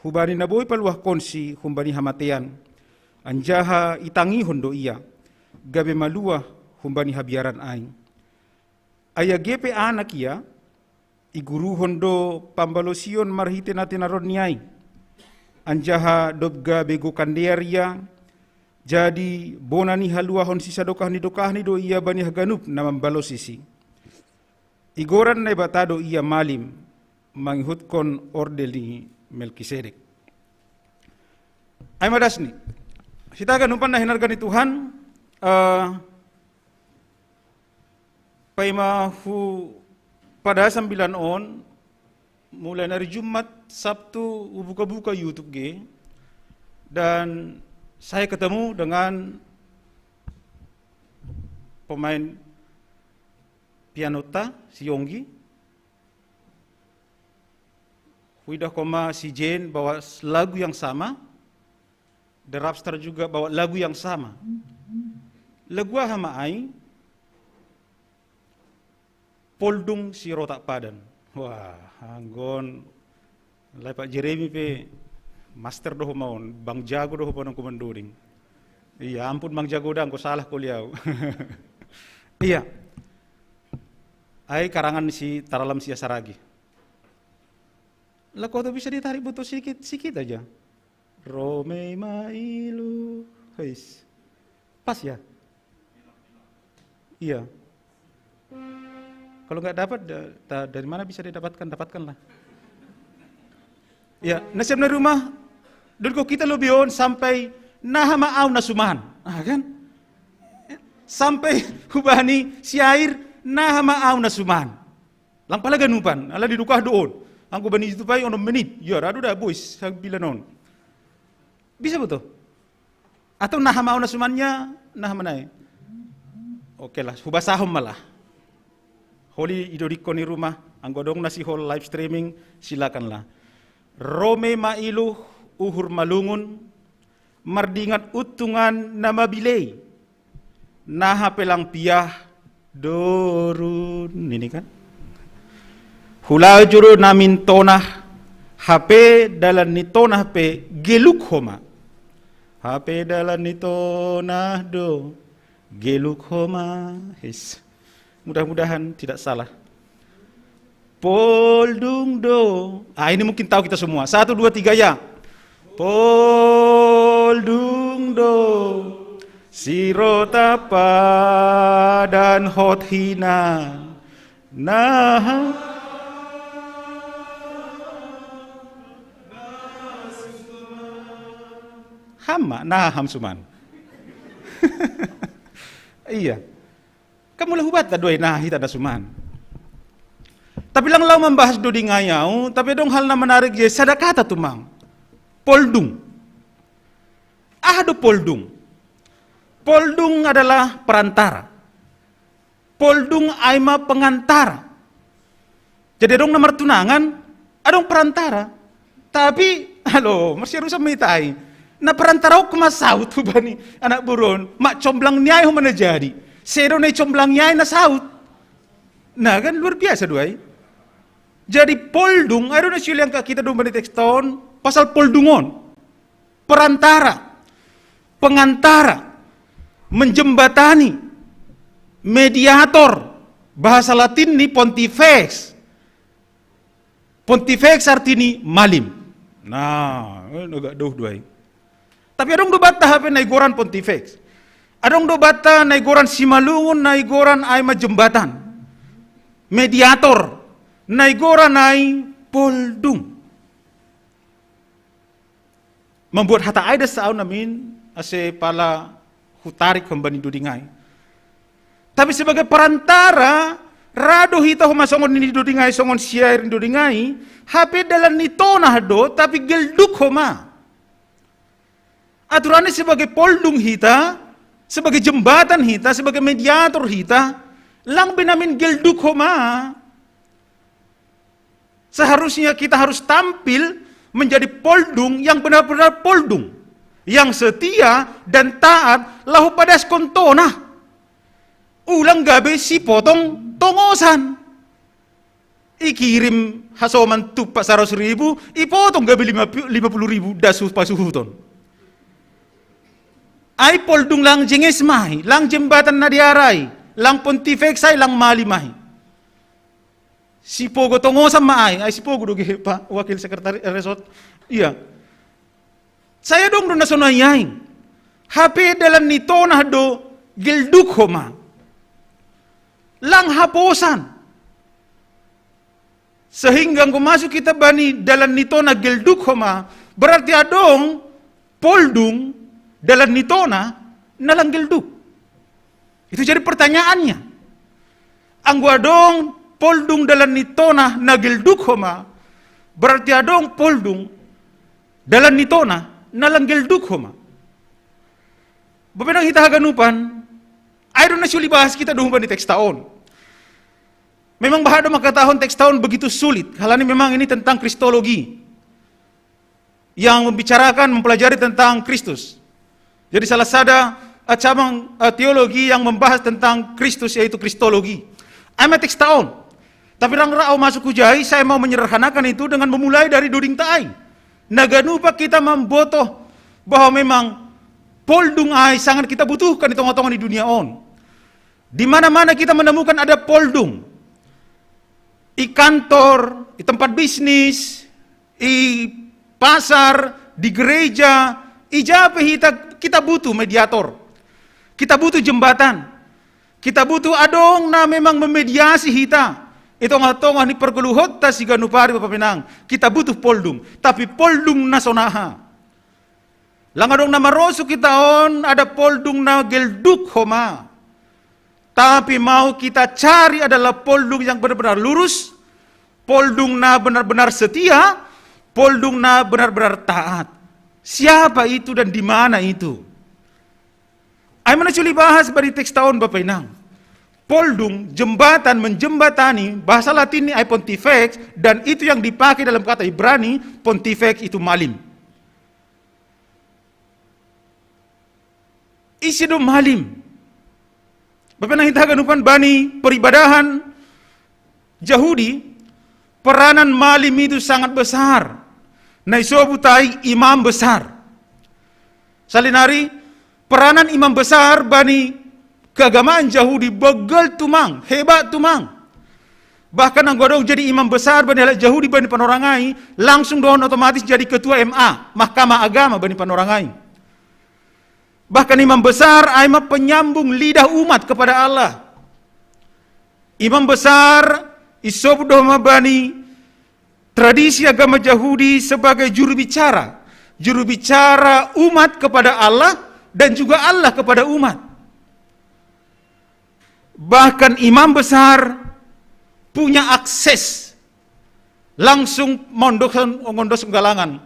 hubani na boi paluahkonsi humbani hamatean, anjaha itangihon do ia, gabe maluah humbani habiaran ai. Ai age pe anak ia, iguruhon do pambalosion marhite na tinaronni ai. Anjaha dob gabe gokan dear ia, jadi bona ni haluahon sisadokah ni dokahni do ia bani haganup na mambalosisi. Igoran Naibata do ia malim, mangihutkon orde ni Melkisedek. Ai ma dasni. Hita haganupan na hinarga ni Tuhan, eh, paima hupadas ambilan on, mulai na ari Jumat, Sabtu, hubuka-buka YouTube ge, dan saya ketemu dengan pemain pianota, si Yonggi. Huidah homa si Jane bawa lagu yang sama, The Rapstar juga bawa lagu yang sama. Lagu aha ma ai? Poldung si Rotak Padan. Wah, anggo on, alai Pak Jeremy pe Master do ho ma on, Bang Jago do ho ma on angku mandoding. Iya, ampun Bang Jago da, anggo salah kuliah au. Iya. Ai karangan ni si Taralam Siasaragi. Lah kok tu bisa ditarik butuh sikit, sikit aja. Ro mei ma iluh. Heis. Pas ya? Iya. Kalau nggak dapat, da- ta- dari mana bisa didapatkan? Dapatkanlah. Ya, na siap na rumah, duduk kita lobi on sampai naha ma au na suman. Ah, kan? Sampai hubani syair naha ma au na suman. Lang pala ganupan, ala didukah do on. Anggo bani itu pai onom menit. Ya, radu da boys, sabilan on. Bisa betul? Atau naha ma au na sumannya, naha ma nai. Oke lah, hubasahon malah. Holi idodikko ni rumah, anggo dong nasi hol live streaming, silakanlah. Ro mei ma iluh, uhur malungun, mardingat untungan na mabilei. Naha pe lang piah, dorun, ini kan. Hulaju do namin tonah, hape dalan ni tonah pe geluk homa. Hape dalan ni tonah do, geluk homa. His. Mudah-mudahan tidak salah. Poldung do. Ah, ini mungkin tahu kita semua. Satu, dua, tiga, ya. Poldung do. Sirota padan hot hina. Nah. Hama, nah ham suman. Iya. Kamu lah hubat do ai na hita na suman. Tapi lang laho mambahas dodingai au, tapi dong hal na menarik je sada kata tumang. Poldung. Aha do poldung? Poldung adalah perantara. Poldung ai ma pengantara. Jadi adong na martunangan, adong perantara. Tapi, alo, marsiarusan ma hita ai. Na perantara ho ma saut hubani anak boru on. Mak comblang ni ai ho ma na jadi. Sedo na i comblang ni ai na saut. Nah, kan luar biasa do ai. Jadi poldung, ai do na siuliangka kita do bani teks on, pasal poldung on. Perantara, pengantara, menjembatani, mediator, bahasa Latin ni pontifex. Pontifex artini malim. Nah, eh, agak dauh do ai. Tapi adong do banta hape na igoran pontifex. Adong do banta na igoran simalungun, na igoran ai ma jembatan. Mediator, na igoran ai poldung. Mambuat hata ai da saau namin, ase pala hutarik hambani dodingai. Tapi sebagai perantara, ra do hita ho ma songon ni dodingai, songon syair ni dodingai, hape dalan ni tonah do, tapi gelduk ho ma. Aturanna sebagai poldung hita, sebagai jembatan hita, sebagai mediator hita, lang be namin gelduk ho ma. Seharusnya kita harus tampil menjadi poldung yang benar-benar poldung, yang setia dan taat laho padaskon tonah. Ulang gabe sipotong tongosan. Ikirim hasoman tumpak saratus ribu, ipotong gabe lima puluh ribu das pasuhuton. Ai poldung lang jenges ma i, lang jembatan na dear ai, lang pontifex ai, lang malim ai. Sipogo tongosan ma ai, ai sipogo do gehe pa wakil sekretari, eh, resort. Iya. Sai adong do na sonai ai. Hape dalan ni tonah do gelduk ho ma. Lang haposan. Sehingga anggo masuk hita bani dalan ni tonah gelduk ho ma, berarti adong poldung dalan ni tonah na lang gelduk. Itu jadi pertanyaannya. Anggo adong poldung dalan ni tonah na gelduk ho ma, berarti adong poldung dalan ni tonah na lang gelduk ho ma. Bapak inang hita haganupan, ai do na siuli bahas hita do hubani teks ta on. Memang bahat do mangkatahon teks ta on begitu sulit, halani memang ini tentang kristologi. Yang membicarakan, mempelajari tentang Kristus. Jadi salah sada, eh, cabang, eh, teologi yang membahas tentang Kristus, yaitu kristologi. Ai ma teks ta on. Tapi lang ra au masuk hujai, saya mau menyederhanakan itu dengan memulai dari doding ta ai. Na ganupa kita mambotoh bahwa memang poldung ai sangat kita butuhkan di tonga-tonga ni dunia on. Di mana-mana kita menemukan ada poldung. I kantor, i tempat bisnis, i pasar, di gereja, i ja pe hita, kita butuh mediator. Kita butuh jembatan. Kita butuh adong na memang memediasi hita i tonga-tonga ni pargoluhonta si ganup ari, Bapa Inang. Kita butuh poldung. Tapi poldung na sonaha? Lang adong na marosu kita on, ada poldung na gelduk homa. Tapi mau kita cari adalah poldung yang benar-benar lurus, poldung na benar-benar setia, poldung na benar-benar taat. Siapa itu dan di mana itu? Ai mana culi bahas bari teks ta on, Bapa Inang. Poldung, jembatan, menjembatani, bahasa Latin ni ai pontifex, dan itu yang dipakai dalam kata Ibrani, pontifex itu malim. Ise do malim? Bapa Inang hita haganupan, bani peribadahan Jahudi, peranan malim itu sangat besar. Na isobut ai imam besar. Salinari, peranan imam besar bani keagamaan Jahudi begel tumang, hebat tumang. Bahkan anggo adong jadi imam besar bani halak Jahudi bani panorang ai, langsung do on otomatis jadi ketua M A, Mahkamah Agama bani panorang ai. Bahkan imam besar ai ma penyambung lidah umat kepada Allah. Imam besar isobut do homa bani tradisi agama Jahudi sebagai juru bicara. Juru bicara umat kepada Allah dan juga Allah kepada umat. Bahkan imam besar punya akses langsung mondoson, ngondos galangan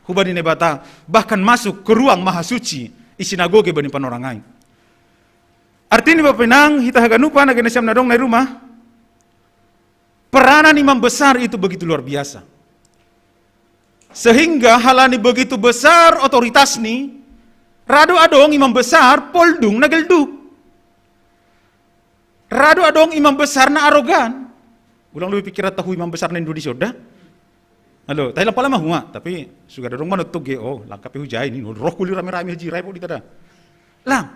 hubani Naibata, bahkan masuk ke ruang maha suci i sinagoge bani panorang ai. Artini, Bapa Inang hita haganupan, age na siam na adong nai rumah, peranan imam besar itu begitu luar biasa. Sehingga halani begitu besar otoritasni, ra do adong imam besar poldung na gelduk. Ra do adong imam besar na arogan. Ulang lobi pikiran tahu imam besar na Indonesia da. Halo, tahi lang pala mahua, tapi suga adong manoto ge, oh, langkapi hujai ni, roh kuli rame-rame haji rai po di tada. Lang.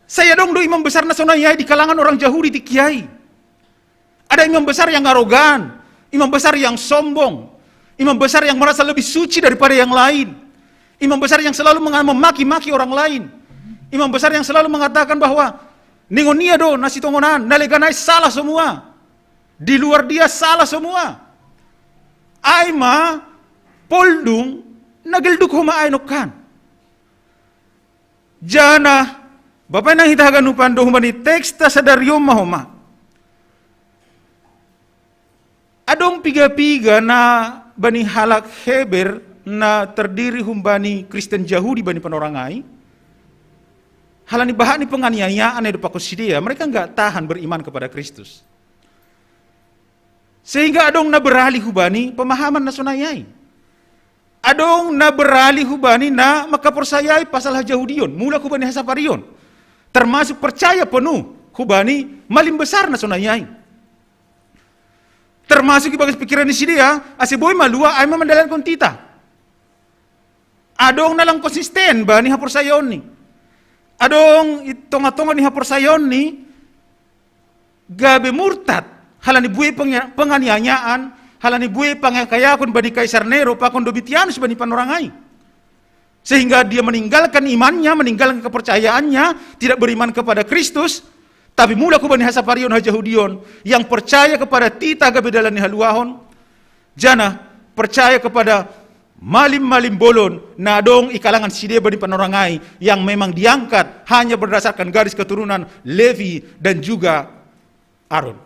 Sai adong do imam besar na sonai ai di kalangan orang Jahudi tingki ai. Ada imam besar yang arogan, imam besar yang sombong, imam besar yang merasa lebih suci daripada yang lain, imam besar yang selalu menga-, memaki-maki orang lain, imam besar yang selalu mengatakan bahwa ningon ia do na sitongonan, na legan ai salah semua, di luar dia salah semua. Ai ma poldung na gelduk homa ai nongkan. Janah, Bapa Inang hita haganupan, dohot homa ni teks ta sadari on ma homa. Adong piga-piga na bani halak Heber na terdiri humbani Kristen Jahudi bani panorang ai. Halani bahat ni penganiayaan na dipakon sidea, mereka nggak tahan beriman kepada Kristus. Sehingga adong na beralih hubani pemahaman na sonai ai. Adong na beralih hubani na mangkaporsayai pasal hajahudion, mulak hubani hasaparion. Termasuk percaya penuh hubani malim besar na sonai ai. Termasuk ibagas pikiran ni sidea, ase boi malua ai ma mandalankon titah. Adong na lang konsisten bani haporsayaonni. Adong i tonga-tonga ni haporsayaonni gabe murtad, halani buei penga-, penganiayaan, halani buei pangakayakon bani Kaisar Nero pakon Domitianus bani panorang ai. Sehingga dia meninggalkan imannya, meninggalkan kepercayaannya, tidak beriman kepada Kristus, tapi mulak hubani hasaparion hajahudion, yang percaya kepada titah gabe dalan ni haluahon, janah percaya kepada malim-malim bolon na adong i kalangan sidea bani panorang ai, yang memang diangkat hanya berdasarkan garis keturunan Levi dan juga Aron.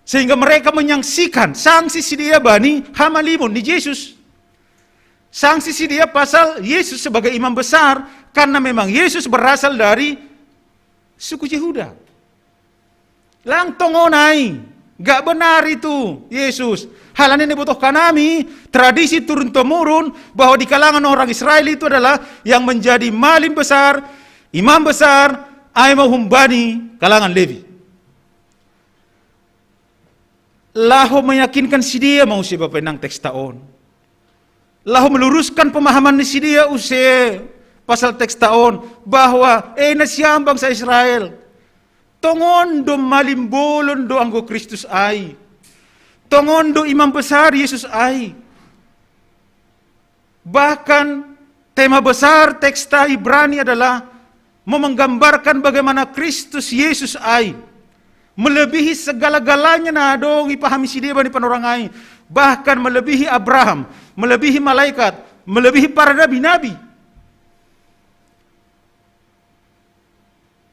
Sehingga mereka menyaksikan, sanksi sidea bani hamalimon ni Jesus. Sanksi sidea pasal Yesus sebagai imam besar, karena memang Yesus berasal dari suku Jehuda. Lang tongon ai, nggak benar itu Yesus. Halani na ibotohkan hami tradisi turun-temurun bahwa di kalangan orang Israel itu adalah yang menjadi malim besar, imam besar, ai ma humbani kalangan Levi. Laho meyakinkan sidea ma muse, Bapa Inang, teks ta on. Laho meluruskan pemahaman ni sidé use pasal teks taon bahwa ena siam bangsa Israel. Tongon do malimbolon do anggo Kristus ai. Tongon do imam besar Yesus ai. Bahkan tema besar teks ta Ibrani adalah menggambarkan bagaimana Kristus Yesus ai melebihi segala-galanya na adong ipahami sidé bani panorang ai, bahkan melebihi Abraham, melebihi malaikat, melebihi para nabi-nabi.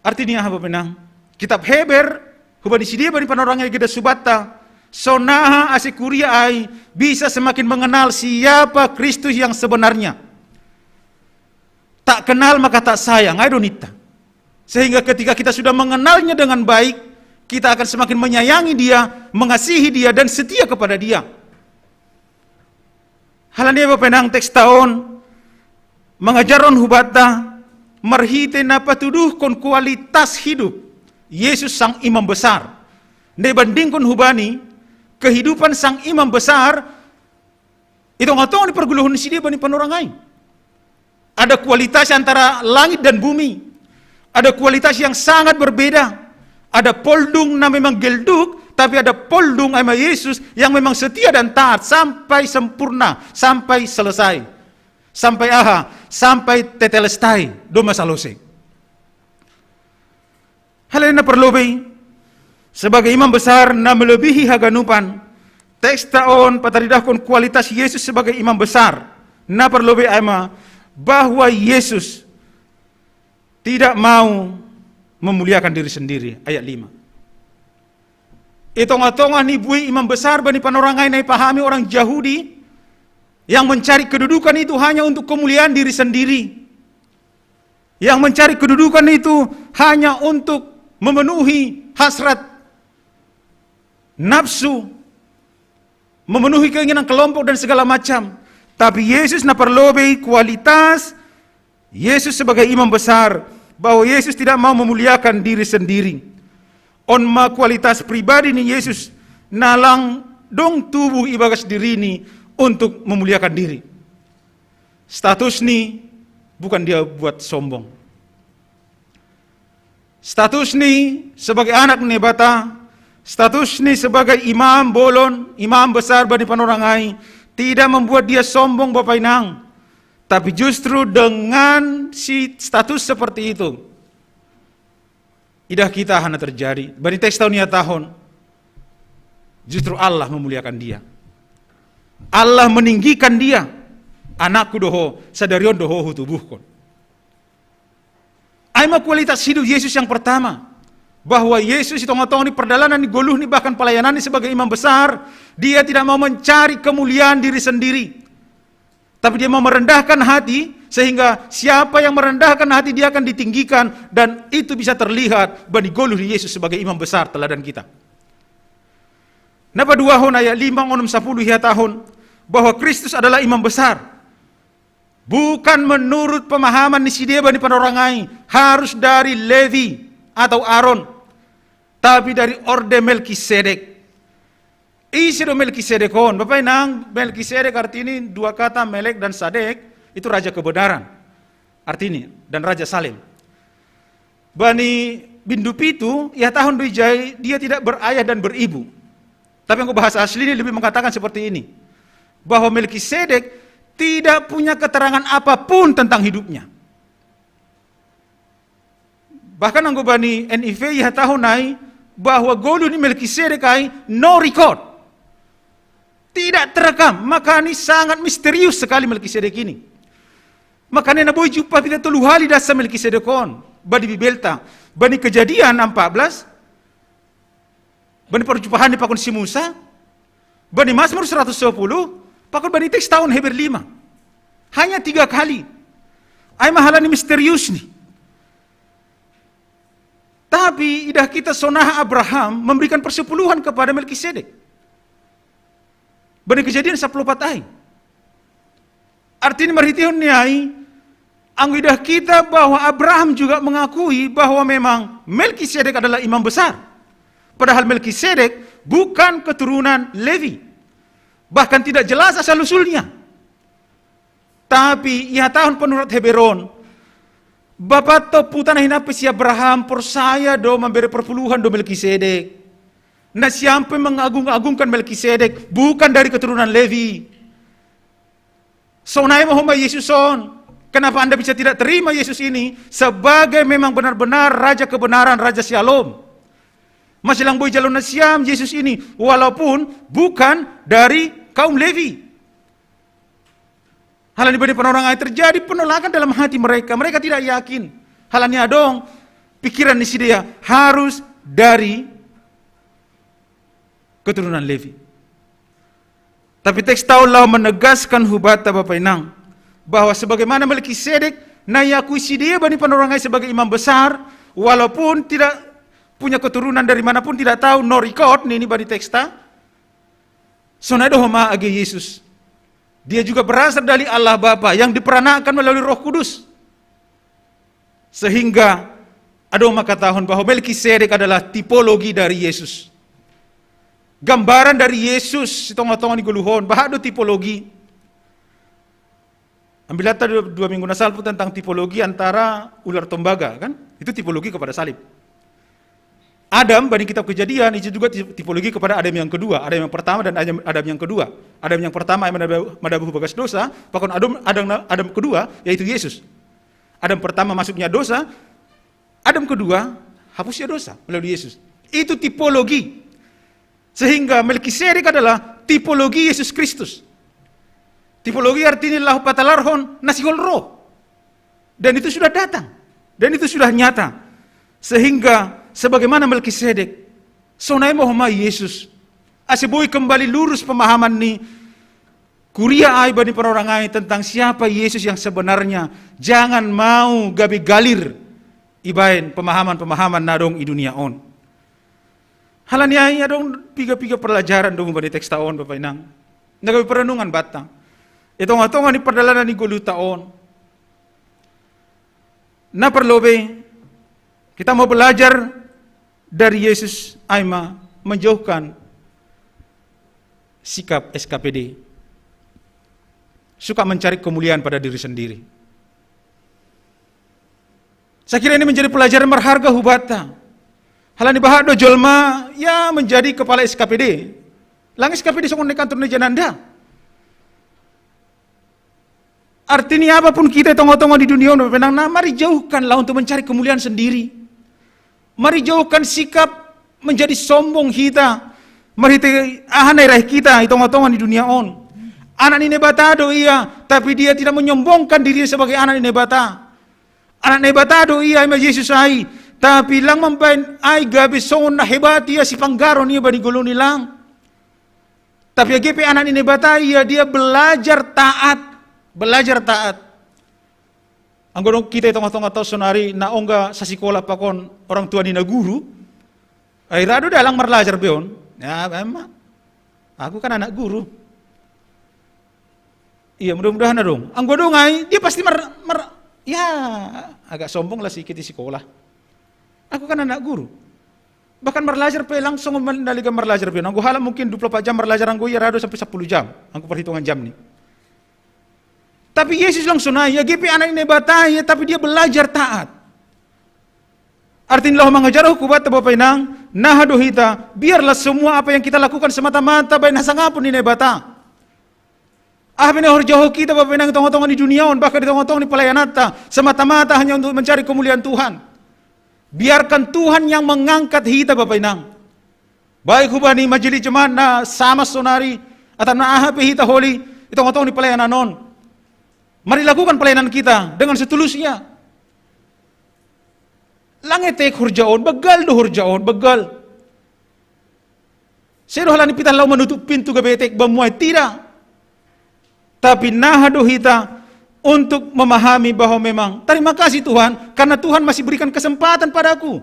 Artinya apa benang? Kitab Heber hubani sidé bani panorang ai geda subatta, sonaha ase kuria ai bisa semakin mengenal siapa Kristus yang sebenarnya. Tak kenal maka tak sayang, ai do ninta. Sehingga ketika kita sudah mengenalnya dengan baik, kita akan semakin menyayangi dia, mengasihi dia, dan setia kepada dia. Halani bapa inang, teks taon mangajarhon hubanta marhite na patuduhkon kualitas hidup Yesus sang imam besar. Na ibandingkon hubani kehidupan sang imam besar, i tonga-tonga ni pargoluhon ni sidé bani panorang ai. Ada kualitas antara langit dan bumi. Ada kualitas yang sangat berbeda. Ada poldung na memang gelduk, tapi ada poldung ai ma Yesus yang memang setia dan taat sampai sempurna, sampai selesai. Sampai aha? Sampai tetelestai, domma salose. Halani na parlobei, sebagai imam besar na melebihi haganupan, teks taon pataridahkon kualitas Yesus sebagai imam besar. Na parlobei ai ma bahwa Yesus tidak mau memuliakan diri sendiri, ayat lima. I tonga-tonga ni buei imam besar bani panorang ai na ipahami orang Jahudi yang mencari kedudukan itu hanya untuk kemuliaan diri sendiri. Yang mencari kedudukan itu hanya untuk memenuhi hasrat nafsu, memenuhi keinginan kelompok dan segala macam. Tapi Yesus na parlobei kualitas Yesus sebagai imam besar, bahwa Yesus tidak mau memuliakan diri sendiri. On ma kualitas pribadi ni Yesus na lang dong tubu ibagas dirini untuk memuliakan diri. Status ni bukan dia buat sombong. Status ni sebagai anak ni Naibata, status ni sebagai imam bolon, imam besar bani panorang ai, tidak membuat dia sombong, bapa inang. Tapi justru dengan si status seperti itu, idah kita hana terjadi. Bani teks taon ihatahon, justru Allah memuliakan dia. Allah meninggikan dia. Anakku do ho, sadari on do ho hutubuhkon. Ai ma kualitas hidup Yesus yang pertama. Bahwa Yesus i tonga-tonga ni pardalanan ni goluhni bahkan pelayananni sebagai imam besar, dia tidak mau mencari kemuliaan diri sendiri. Tapi dia mau merendahkan hati, sehingga siapa yang merendahkan hati dia akan ditinggikan, dan itu bisa terlihat bani goluh ni Yesus sebagai imam besar teladan kita. Na paduahon, ayat lima, onom, sapuluh ihatahon bahwa Kristus adalah imam besar. Bukan menurut pemahaman ni sidé bani panorang ai harus dari Levi atau Aron, tapi dari orde Melkisedek. Ise do Melkisedek on? Bapa inang, Melkisedek artini dua kata Melek dan Sadek, itu raja kebenaran. Artini, dan Raja Salem. Bani bindu pitu, ihatahon do ijai dia tidak berayah dan beribu. Tapi anggo bahasa asli ini lebih mengatakan seperti ini, bahwa Melkisedek tidak punya keterangan apapun tentang hidupnya. Bahkan anggo bani N I V ihatahon ai bahwa goluh ni Melkisedek ai no record. Tidak terekam, makana sangat misterius sekali Melkisedek ini. Makana na boi jumpah hita tolu hali das Melkisedek on, bani Bibelta, bani Kejadian empat belas, bani parjumpahan ni pakon si Musa, bani Mazmur seratus sepuluh, pakon bani teks taon Heber lima. Hanya tiga kali. Ai ma halani misterius ni. Tapi idah kita sonaha Abraham memberikan persepuluhan kepada Melkisedek. Bani Kejadian sapuluh opat ai. Artini marhitehon ni ai, anggo idah kita bahwa Abraham juga mengakui bahwa memang Melkisedek adalah imam besar. Padahal Melkisedek bukan keturunan Levi. Bahkan tidak jelas asal-usulnya. Tapi iha tahun penurat Heberon, bapa to putana hinape si Abraham porsaya do mambere perpuluhan do Melkisedek. Na siampe mengagung-agungkan Melkisedek, bukan dari keturunan Levi. Sonai ma homa Yesus on. Kenapa Anda bisa tidak terima Yesus ini sebagai memang benar-benar Raja kebenaran, Raja Shalom? Masih lang boi jalo nasiam Yesus ini, walaupun bukan dari kaum Levi. Halani bani panorang ai terjadi penolakan dalam hati mereka. Mereka tidak yakin. Halani adong pikiran ni sidea harus dari keturunan Levi. Tapi teks tau lau menegaskan hubata bapa inang bahwa sebagaimana Melkisedek na iakui sidea bani panorang ai sebagai imam besar, walaupun tidak punya keturunan dari mana pun tidak tahu, no record ni ini bani teksta. Sonai do homa age Yesus. Dia juga berasal dari Allah Bapa yang diperanakkan melalui Roh Kudus. Sehingga adong ma katahon bahwa Melkisedek adalah tipologi dari Yesus. Gambaran dari Yesus di tonga-tonga ni goluhon, bahat do tipologi. Ambil data dua, dua minggu na salpu tentang tipologi antara ular tombaga, kan? Itu tipologi kepada salib. Adam, bani kitab Kejadian, itu juga ti-, tipologi kepada Adam yang kedua, Adam yang pertama dan Adam, Adam yang kedua. Adam yang pertama yang madabu, madabu bagas dosa, pakon Adam, Adam, Adam kedua, yaitu Yesus. Adam pertama masuknya dosa, Adam kedua hapusnya dosa melalui Yesus. Itu tipologi. Sehingga Melkisedek adalah tipologi Yesus Kristus. Tipologi artinya lau patalarhon na sihol roh. Dan itu sudah datang. Dan itu sudah nyata. Sehingga sebagaimana Melkisedek, sonai ma homa Yesus. Ase boi kembali lurus pemahaman ni kuria ai bani panorang ai tentang siapa Yesus yang sebenarnya. Jangan mau gabe galir ibaen pemahaman-pemahaman na adong i dunia on. Halani ai adong piga-piga perlajaran do bani teksta on, bapa inang. Na gabe perenungan banta i tonga-tonga ni pardalanan ni goluhta on. Na parlobei, kita mau belajar dari Yesus, ai ma menjauhkan sikap S K P D. Suka mencari kemuliaan pada diri sendiri. Saya kira ini menjadi pelajaran berharga hubata. Halani bahat do jolma, ya, menjadi kepala S K P D. Lang S K P D songon na i kantor ni jananda. Artinya apapun kita i tonga-tonga ni dunia on, bapa inang, na mari jauhkanlah untuk mencari kemuliaan sendiri. Mari jauhkan sikap menjadi sombong hita. Mari te, aha na irahi kita i tonga-tonga ni dunia on. Anak ni Naibata do ia, tapi dia tidak menyombongkan dirinya sebagai anak ni Naibata. Anak ni Naibata do ia, ima Yesus ai. Tapi lang mambaen ai gabe songon na hebat ia, sipanggaro ni ia bani goluh ni, lang. Tapi age pe anak ni Naibata ia, dia belajar taat. Belajar taat. Anggo adong kita i tonga-tonga taon sonari na ongga sasikola pakon orang tua ni na guru, ai ra do dalang marlajar be on. Ya, memang. Aku kan anak guru. Iya, mudah-mudahan adong. Anggo adong ai, dia pasti mar-, mar-, ya, agak sombong lah sikit i sikola. Aku kan anak guru. Bahkan marlajar pe langsung man-, na legan marlajar pe. Anggo halak mungkin dua puluh empat jam marlajar, anggo ia ra do sampe sampulu jam. Anggo perhitungan jam ni. Tapi Yesus langsung ai, age pe anak ni Naibata ia, tapi dia belajar taat. Artinya laho mangajarhon hubanta, bapa inang, na aha do hita, biarlah semua apa yang kita lakukan semata-mata baen hasangapon ni Naibata. Aha pe na ihorjahon hita, bapa inang, i tonga-tonga ni dunia on, bahkan i tonga-tonga ni pelayananta, semata-mata hanya untuk mencari kemuliaan Tuhan. Biarkan Tuhan yang mengangkat hita, bapa inang. Baik hubani majelis jemaat na sama sonari, atau na aha pe hita holi i tonga-tonga ni pelayanan on. Mari lakukan pelayanan kita dengan setulusnya. Lang etek horja on, begal do horja on, begal. Sedo halani pitah laho manutup pintu gabe etek bamu ai, tidak. Tapi na aha do hita untuk memahami bahwa memang, terima kasih Tuhan, karena Tuhan masih berikan kesempatan padaku.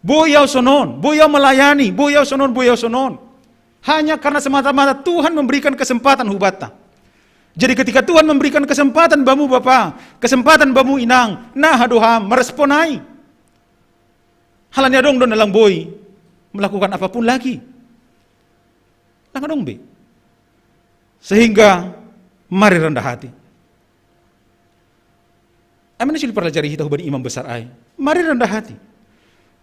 Boi au sonon, boi au melayani, boi au sonon, boi au sonon. Hanya karena semata-mata Tuhan memberikan kesempatan hubanta. Jadi ketika Tuhan memberikan kesempatan bamu bapa, kesempatan bamu inang, na aha do ham marespon ai? Halani adong do na lang boi melakukan apapun lagi. Lang adong be. Sehingga Mari rendah hati. Amin, sulit pelajari kita hubani imam besar ai. Mari rendah hati.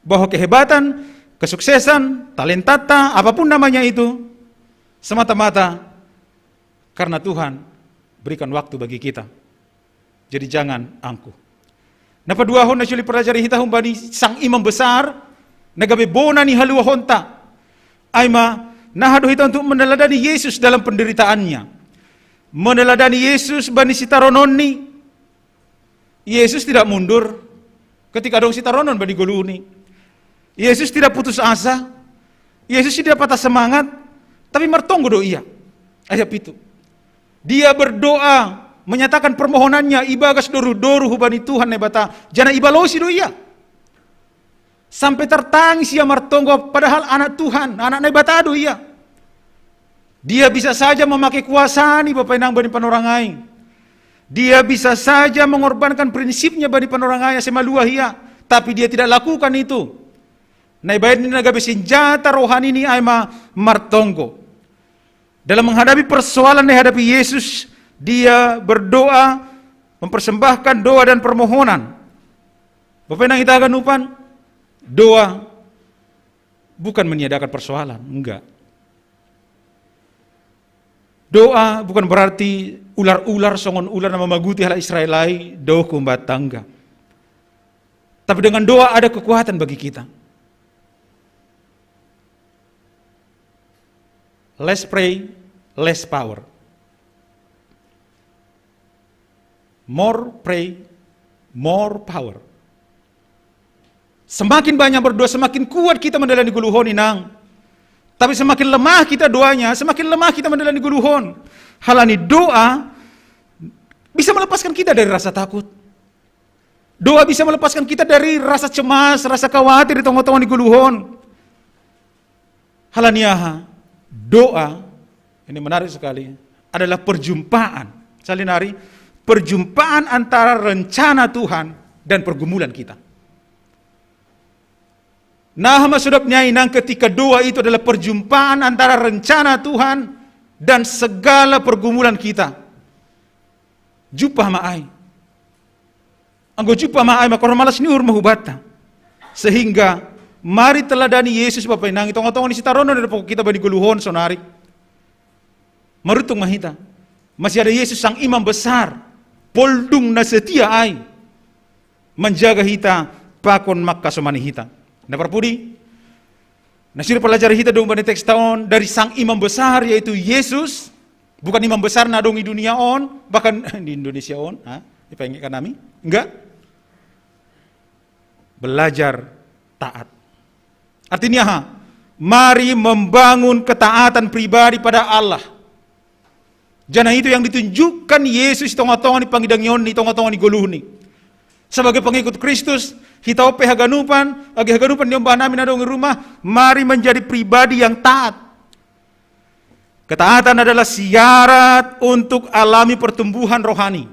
Bahwa kehebatan, kesuksesan, talentata, apapun namanya itu, semata-mata karena Tuhan berikan waktu bagi kita. Jadi jangan angkuh. Na paduahon na sulit pelajari kita hubani sang imam besar, na gabe bona ni haluahonta. Ai ma, naha do hita untuk meneladani Yesus dalam penderitaannya. Meneladani Yesus bani sitarononni. Yesus tidak mundur ketika dong sitaronon bani goluhni. Yesus tidak putus asa. Yesus tidak patah semangat. Tapi martonggo do ia. Ayat pitu. Dia berdoa, menyatakan permohonannya ibagas doruh-doruh hubani Tuhan Naibata. Janah ibalosi do ia. Sampai tertangis ia martonggo, padahal anak Tuhan, anak Naibata do ia. Dia bisa saja memakai kuasani Bapa Inang bani panorangai. Dia bisa saja mengorbankan prinsipnya bani panorangai ase maluah ia, tapi dia tidak lakukan itu. Na ibaen ni na gabe senjata rohanini ai ma martonggo. Dalam menghadapi persoalan yang dihadapi Yesus, dia berdoa, mempersembahkan doa dan permohonan. Bapa Inang ita haganupan, doa bukan meniadakan persoalan, enggak. Doa bukan berarti ular-ular songon ular na mamaguti halak Israel ai, doa kumbat tangga. Tapi dengan doa ada kekuatan bagi kita. Less pray, less power. More pray, more power. Semakin banyak berdoa, semakin kuat kita menjalani goluhon, Inang. Tapi semakin lemah kita doanya, semakin lemah kita menjalani goluhon. Halani doa bisa melepaskan kita dari rasa takut. Doa bisa melepaskan kita dari rasa cemas, rasa khawatir di tonga-tonga ni goluhon. Halani aha? Doa, ini menarik sekali, adalah perjumpaan. Salinari, perjumpaan antara rencana Tuhan dan pergumulan kita. Nah, maksudnya, Inang, ketika doa itu adalah perjumpaan antara rencana Tuhan dan segala pergumulan kita. Jumpa ma ai. Anggo jumpa ma ai, maka malas ni uhur ma hubanta. Sehingga mari teladani Yesus, Bapa Inang, i tonga-tonga ni sitaronon na dapot kita bani goluhon sonari. Maruntung ma hita. Masih ada Yesus sang imam besar, poldung na setia ai, manjaga hita pakon mangkasomani hita. Na parpudi, na sulit pelajari hita dung bani teks ta on, dari sang imam besar, yaitu Yesus, bukan imam besar na dong i dunia on, bahkan di Indonesia on, ha? Dipaingatkan nami? Enggak. Belajar taat. Artinya, ha? Mari membangun ketaatan pribadi pada Allah. Janah itu yang ditunjukkan Yesus i tonga-tonga ni pangidangionni, i tonga-tonga ni goluhni. Sebagai pengikut Kristus, hita on pe haganupan, age haganupan ni ombah nami na dong i rumah, mari menjadi pribadi yang taat. Ketaatan adalah syarat untuk alami pertumbuhan rohani.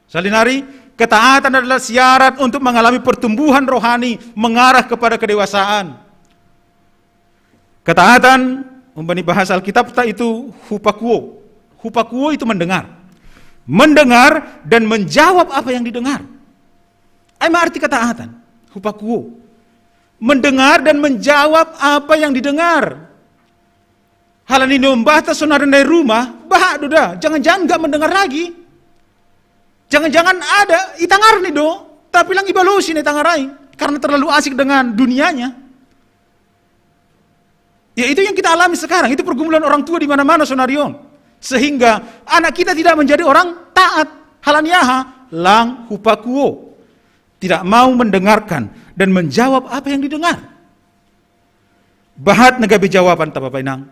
Salinari, ketaatan adalah syarat untuk mengalami pertumbuhan rohani mengarah kepada kedewasaan. Ketaatan, umpama bahasa Alkitab ta itu hupakuo. Hupakuo itu mendengar. Mendengar dan menjawab apa yang didengar. Ai ma arti ketaatan. Hupakuo. Mendengar dan menjawab apa yang didengar. Halani ni ombahta sonari na i rumah, bah do da, jangan-jangan nggak mendengar lagi. Jangan-jangan ada, itangarni do, tapi lang ibalosi na itangar ai, karena terlalu asik dengan dunianya. Ya, itu yang kita alami sekarang, itu pergumulan orang tua di mana-mana sonari on. Sehingga anak kita tidak menjadi orang taat. Halani aha? Lang hupakuo. Tidak mau mendengarkan dan menjawab apa yang didengar. Bahat na gabe jawabanta, Bapa Inang.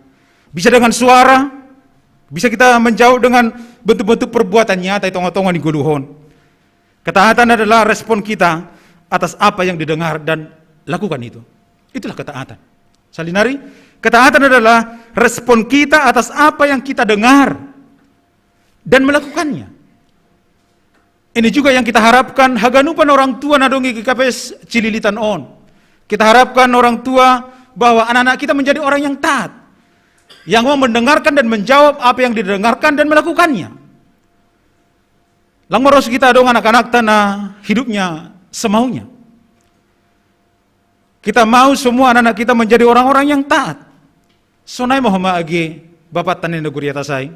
Bisa dengan suara, bisa kita menjawab dengan bentuk-bentuk perbuatan nyata i tonga-tonga ni goluhon. Ketaatan adalah respon kita atas apa yang didengar dan lakukan itu. Itulah ketaatan. Salinari, ketaatan adalah respon kita atas apa yang kita dengar dan melakukannya. Ini juga yang kita harapkan haganupan orang tua na dong i G K P S Cililitan on. Kita harapkan orang tua bahwa anak-anak kita menjadi orang yang taat. Yang mau mendengarkan dan menjawab apa yang didengarkan dan melakukannya. Lang maros kita dong anak-anak tanah hidupnya semaunya. Kita mau semua anak-anak kita menjadi orang-orang yang taat. Sonai mau hama age Bapak tani negeri atas ai.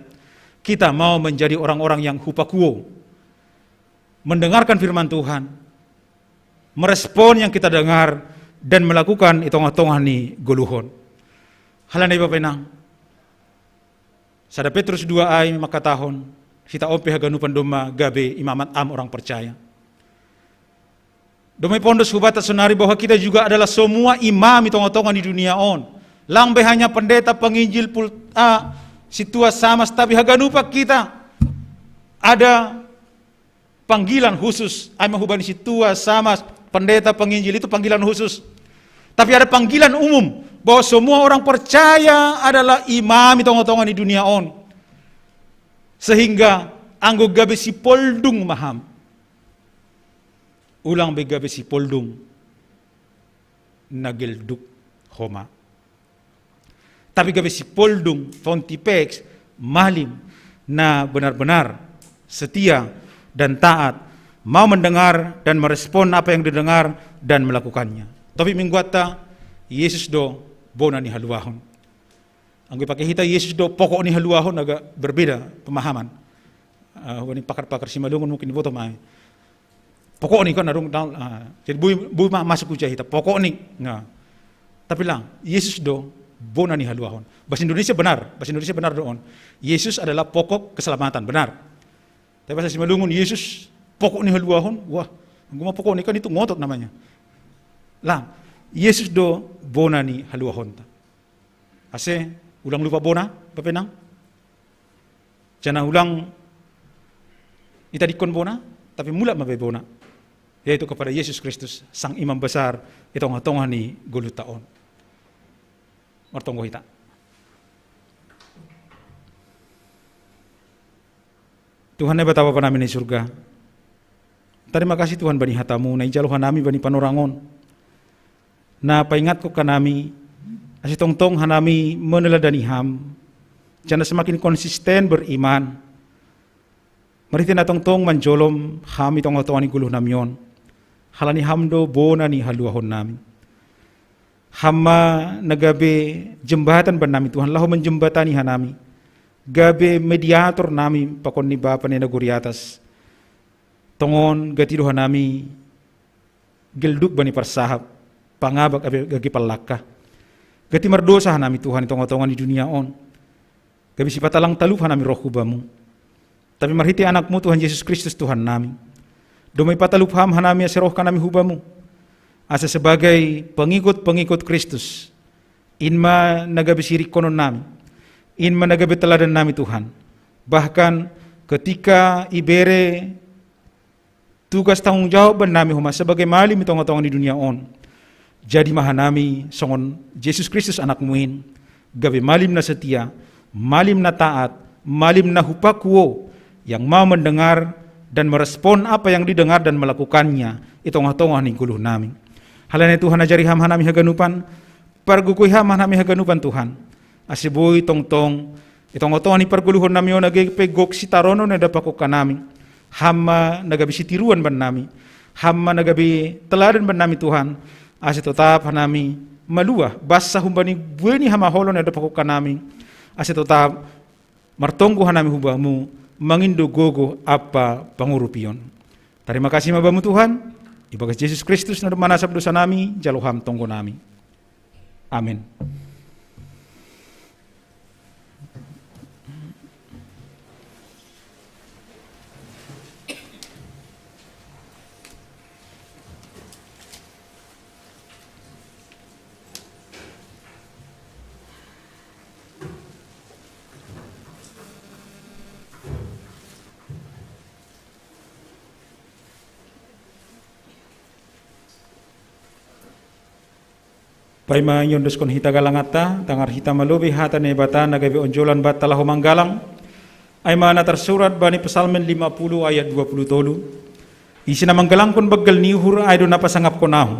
Kita mau menjadi orang-orang yang hupakuo. Mendengarkan firman Tuhan. Merespon yang kita dengar dan melakukan i tongah-tongah ni goluhon. Halani Bapak Inang. Sada Petrus dua ai makatahon, hita ompe haganupan domma gabe imamat am orang percaya. Domai pondos hubata sonari bahwa kita juga adalah semua imam i tongah-tongah ni dunia on. Lang be hanya pendeta penginjil pul a situa samas tapi haganupa kita ada panggilan khusus. Ai mahubani situa samas pendeta penginjil itu panggilan khusus. Tapi ada panggilan umum bahwa semua orang percaya adalah imam i tongah-tongah ni dunia on. Sehingga anggo gabe sipoldung maham. Ulang be gabe sipoldung na gelduk homa. Tapi gabe sipoldung pontifex malim na benar-benar setia dan taat, mau mendengar dan merespon apa yang didengar dan melakukannya. Topik mingguanta, Yesus do bona ni haluahon. Anggo ipake hita Yesus do pokok ni haluahon agak berbeda pemahaman. Uh, pakar-pakar Simalungun mungkin boto mai. Pokok ni kan adong uh, jadi bui, bui ma, masuk uja hita pokok ni. Nah. Tapi lang Yesus do bona ni haluahon. Bahasa Indonesia benar, bahasa Indonesia benar do on. Yesus adalah pokok keselamatan, benar. Tapi bahasa Simalungun Yesus pokok ni haluahon, wah, guma pokok ni kan itu ngotot namanya. Lang Yesus do bona ni haluahonta. Ase ulang lupa bona, Bapenang. Jangan ulang itadikkon bona, tapi mulak mabe bona, yaitu kepada Yesus Kristus, sang imam besar i tongah-tongah ni goluhta on. Martonggo hita. Tuhan Naibata Bapa nami ni surga. Tarima kasih Tuhan bani hatamu na ijalo hanami bani panorangon. Na paingatkon hanami ase tongtong hanami meneladani ham. Jana semakin konsisten beriman. Marhite na tongtong manjolom ham i tongah-tongah ni goluh nami on. Halani ham do bona ni haluahon nami. Ham ma na gabe jembatan bannami Tuhan laho menjembatani hanami. Gabe mediator nami pakon ni Bapa ni nagori atas. Tongon gati do hanami gelduk bani parsahap, pangabak abe gagi pallakka. Gati mardosa hanami Tuhan i tongah-tongah ni dunia on. Gabe sipatalang talup hanami roh hubamu. Tapi marhite anakmu Tuhan Yesus Kristus Tuhan nami. Domai patalup ham hanami ase roh hanami hubamu. Ase sebagai pengikut-pengikut Kristus. In ma na gabe sirikkonon nami. In ma na gabe teladan nami Tuhan. Bahkan ketika ibere tugas tanggung jawab bannami homa sebagai malim i tongah-tongah ni dunia on. Jadi ma hanami songon Jesus Kristus anakmu in, gabe malim na setia, malim na taat, malim na hupakuo, yang mau mendengar dan merespon apa yang didengar dan melakukannya i tongah-tongah ni goluh nami. Halani Tuhan ajari ham hanami haganupan, pargogoi ham hanami haganupan Tuhan. Ase boi tongtong i tongah-tongah ni pargoluhon nami on age pe gok sitaronon na dapakon hanami. Ham ma na gabe sitiruan bannami. Ham ma na gabe teladan bannami Tuhan. Ase totap hanami maluah basa humbani buei ni hamaholon na dapakon hanami. Ase totap martonggo hanami hubamu mangindo gogo ampa pangurupion. Tarima kasih ma bamu Tuhan. Ibagas Jesus Kristus na manasap dosa nami jalo ham tonggo nami. Amin. Paima iondoskon hita galanganta, tangar hita malobi hata ni Naibata na gabe onjolan banta laho manggalang. Ai ma na tarsurat bani Psalmen lima puluh ayat dua puluh tolu. Ise na manggalangkon banggal ni uhur ai do na pasangapkon ahu.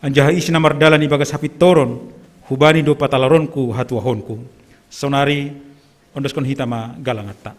Anjaha ise na mardalan ibagas hapintoron, hubani do patalaronku hatuahonku. Saonari, ondoskon hita ma galanganta.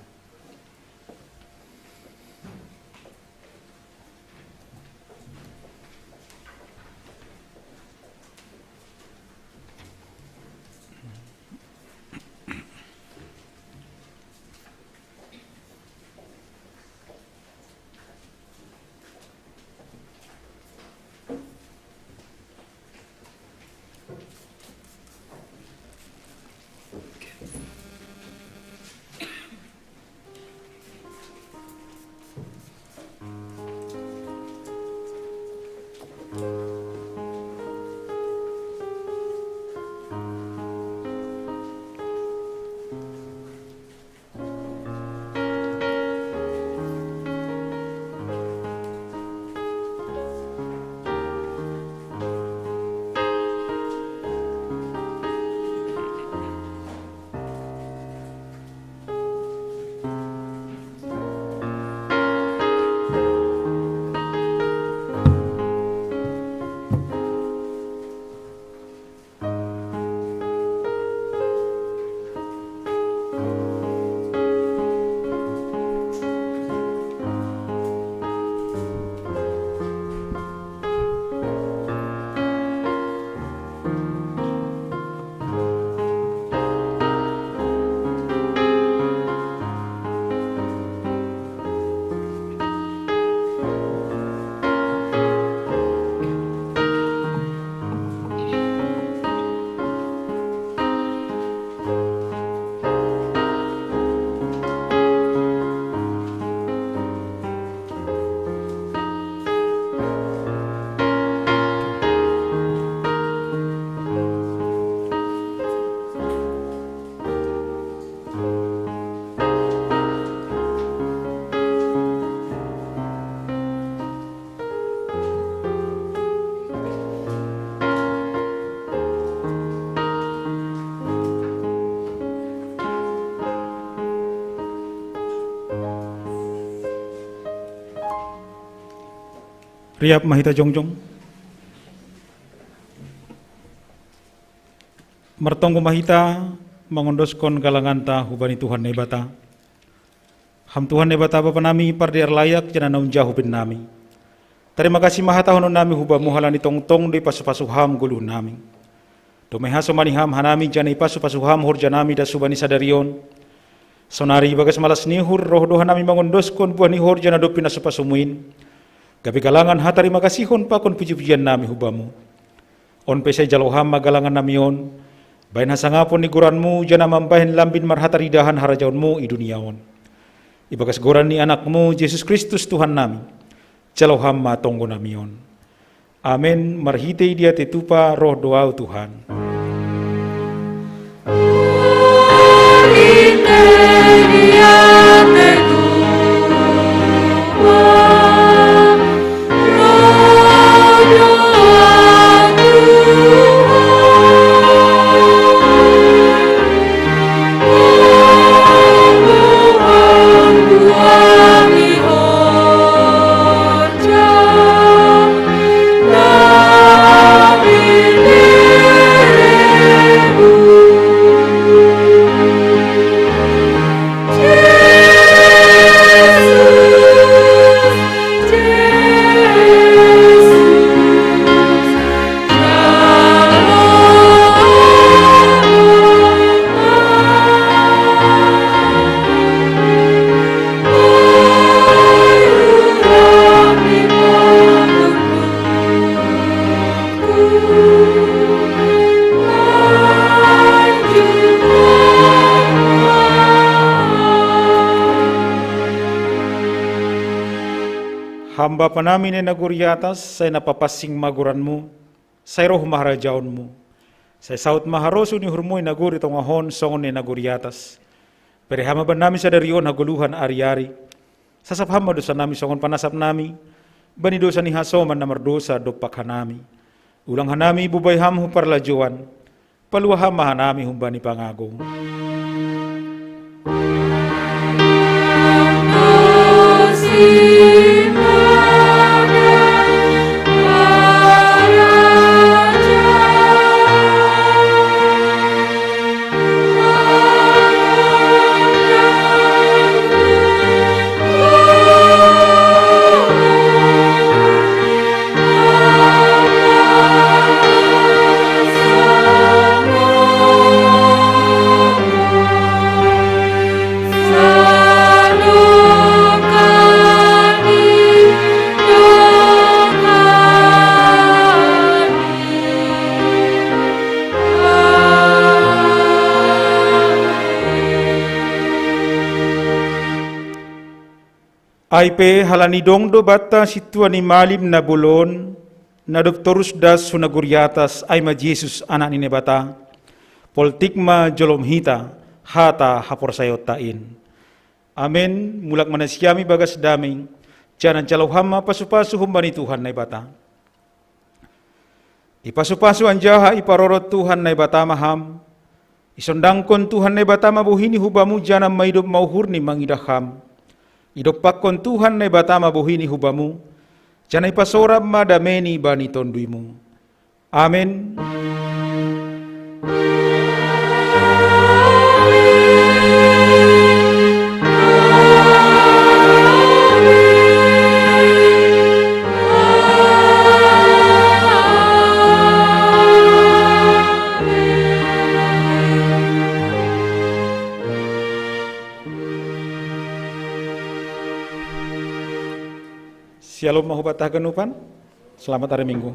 Riap ma hita jongjong. Martonggo ma hita mangondoskon galanganta hubani Tuhan Naibata. Ham Tuhan Naibata Bapa nami, pardear layak janah na hunjahupin nami. Tarima kasih ma hatahonon nami hu Bamu halani tongtong do ipasu-pasu Ham goluh nami. Domai hasomani Ham hanami janah ipasu-pasu Ham horja nami das hubani sadari on. Sonari ibagas malas ni uhur roh do hanami mangondoskon buah ni horja na dob pinasu-pasuMu in, gabe galangan hatarima kasihon pakon puji-pujian nami hu Bamu. On pe sai jalo Ham ma galangan nami on, bahen hasangapon ni goranMu janah mambahen lambin marhataridahan harajaonMu i dunia on. Ibagas goran ni AnakMu Jesus Kristus Tuhan nami, jalo Ham ma tonggo nami on. Amen. Marhitei diatei tupa roh do Ahu Tuhan. Ham Bapa nami na i nagori atas, sai na papansing ma goranMu, sai roh ma harajaonMu, sai saut ma harosuh ni uhurMu i nagori tongah on songon na i nagori atas. Bere Ham ma bannami sadari on hagoluhan ari-ari. Sasap Ham ma dousa nami songon panasap nami bani dousa ni hasoman na mardousa dompak hanami. Ulang hanami ibobai Ham hu parlajouan, paluah Ham ma hanami humbani pangago. Ai pe halani dong do banta sintua ni malim na bolon, na dob torus das hu nagori atas, ai ma Jesus Anak ni Naibata, poltik ma jolom hita hata haporsayaonta in. Amen. Mulak ma nasiam ibagas dame, janah jalo ham ma pasu-pasu humbani Tuhan Naibata. Ipasu-pasu anjaha iparorot Tuhan Naibata ma ham. Isondangkon Tuhan Naibata ma bohini hu bamu, janah maidop ma uhurni mangidah ham. Idompakkon Tuhan Naibata ma bohini hu bamu, janah ipasorap ma dameni bani tonduymu. Amen. Syalom ma hubanta haganupan. Selamat hari Minggu.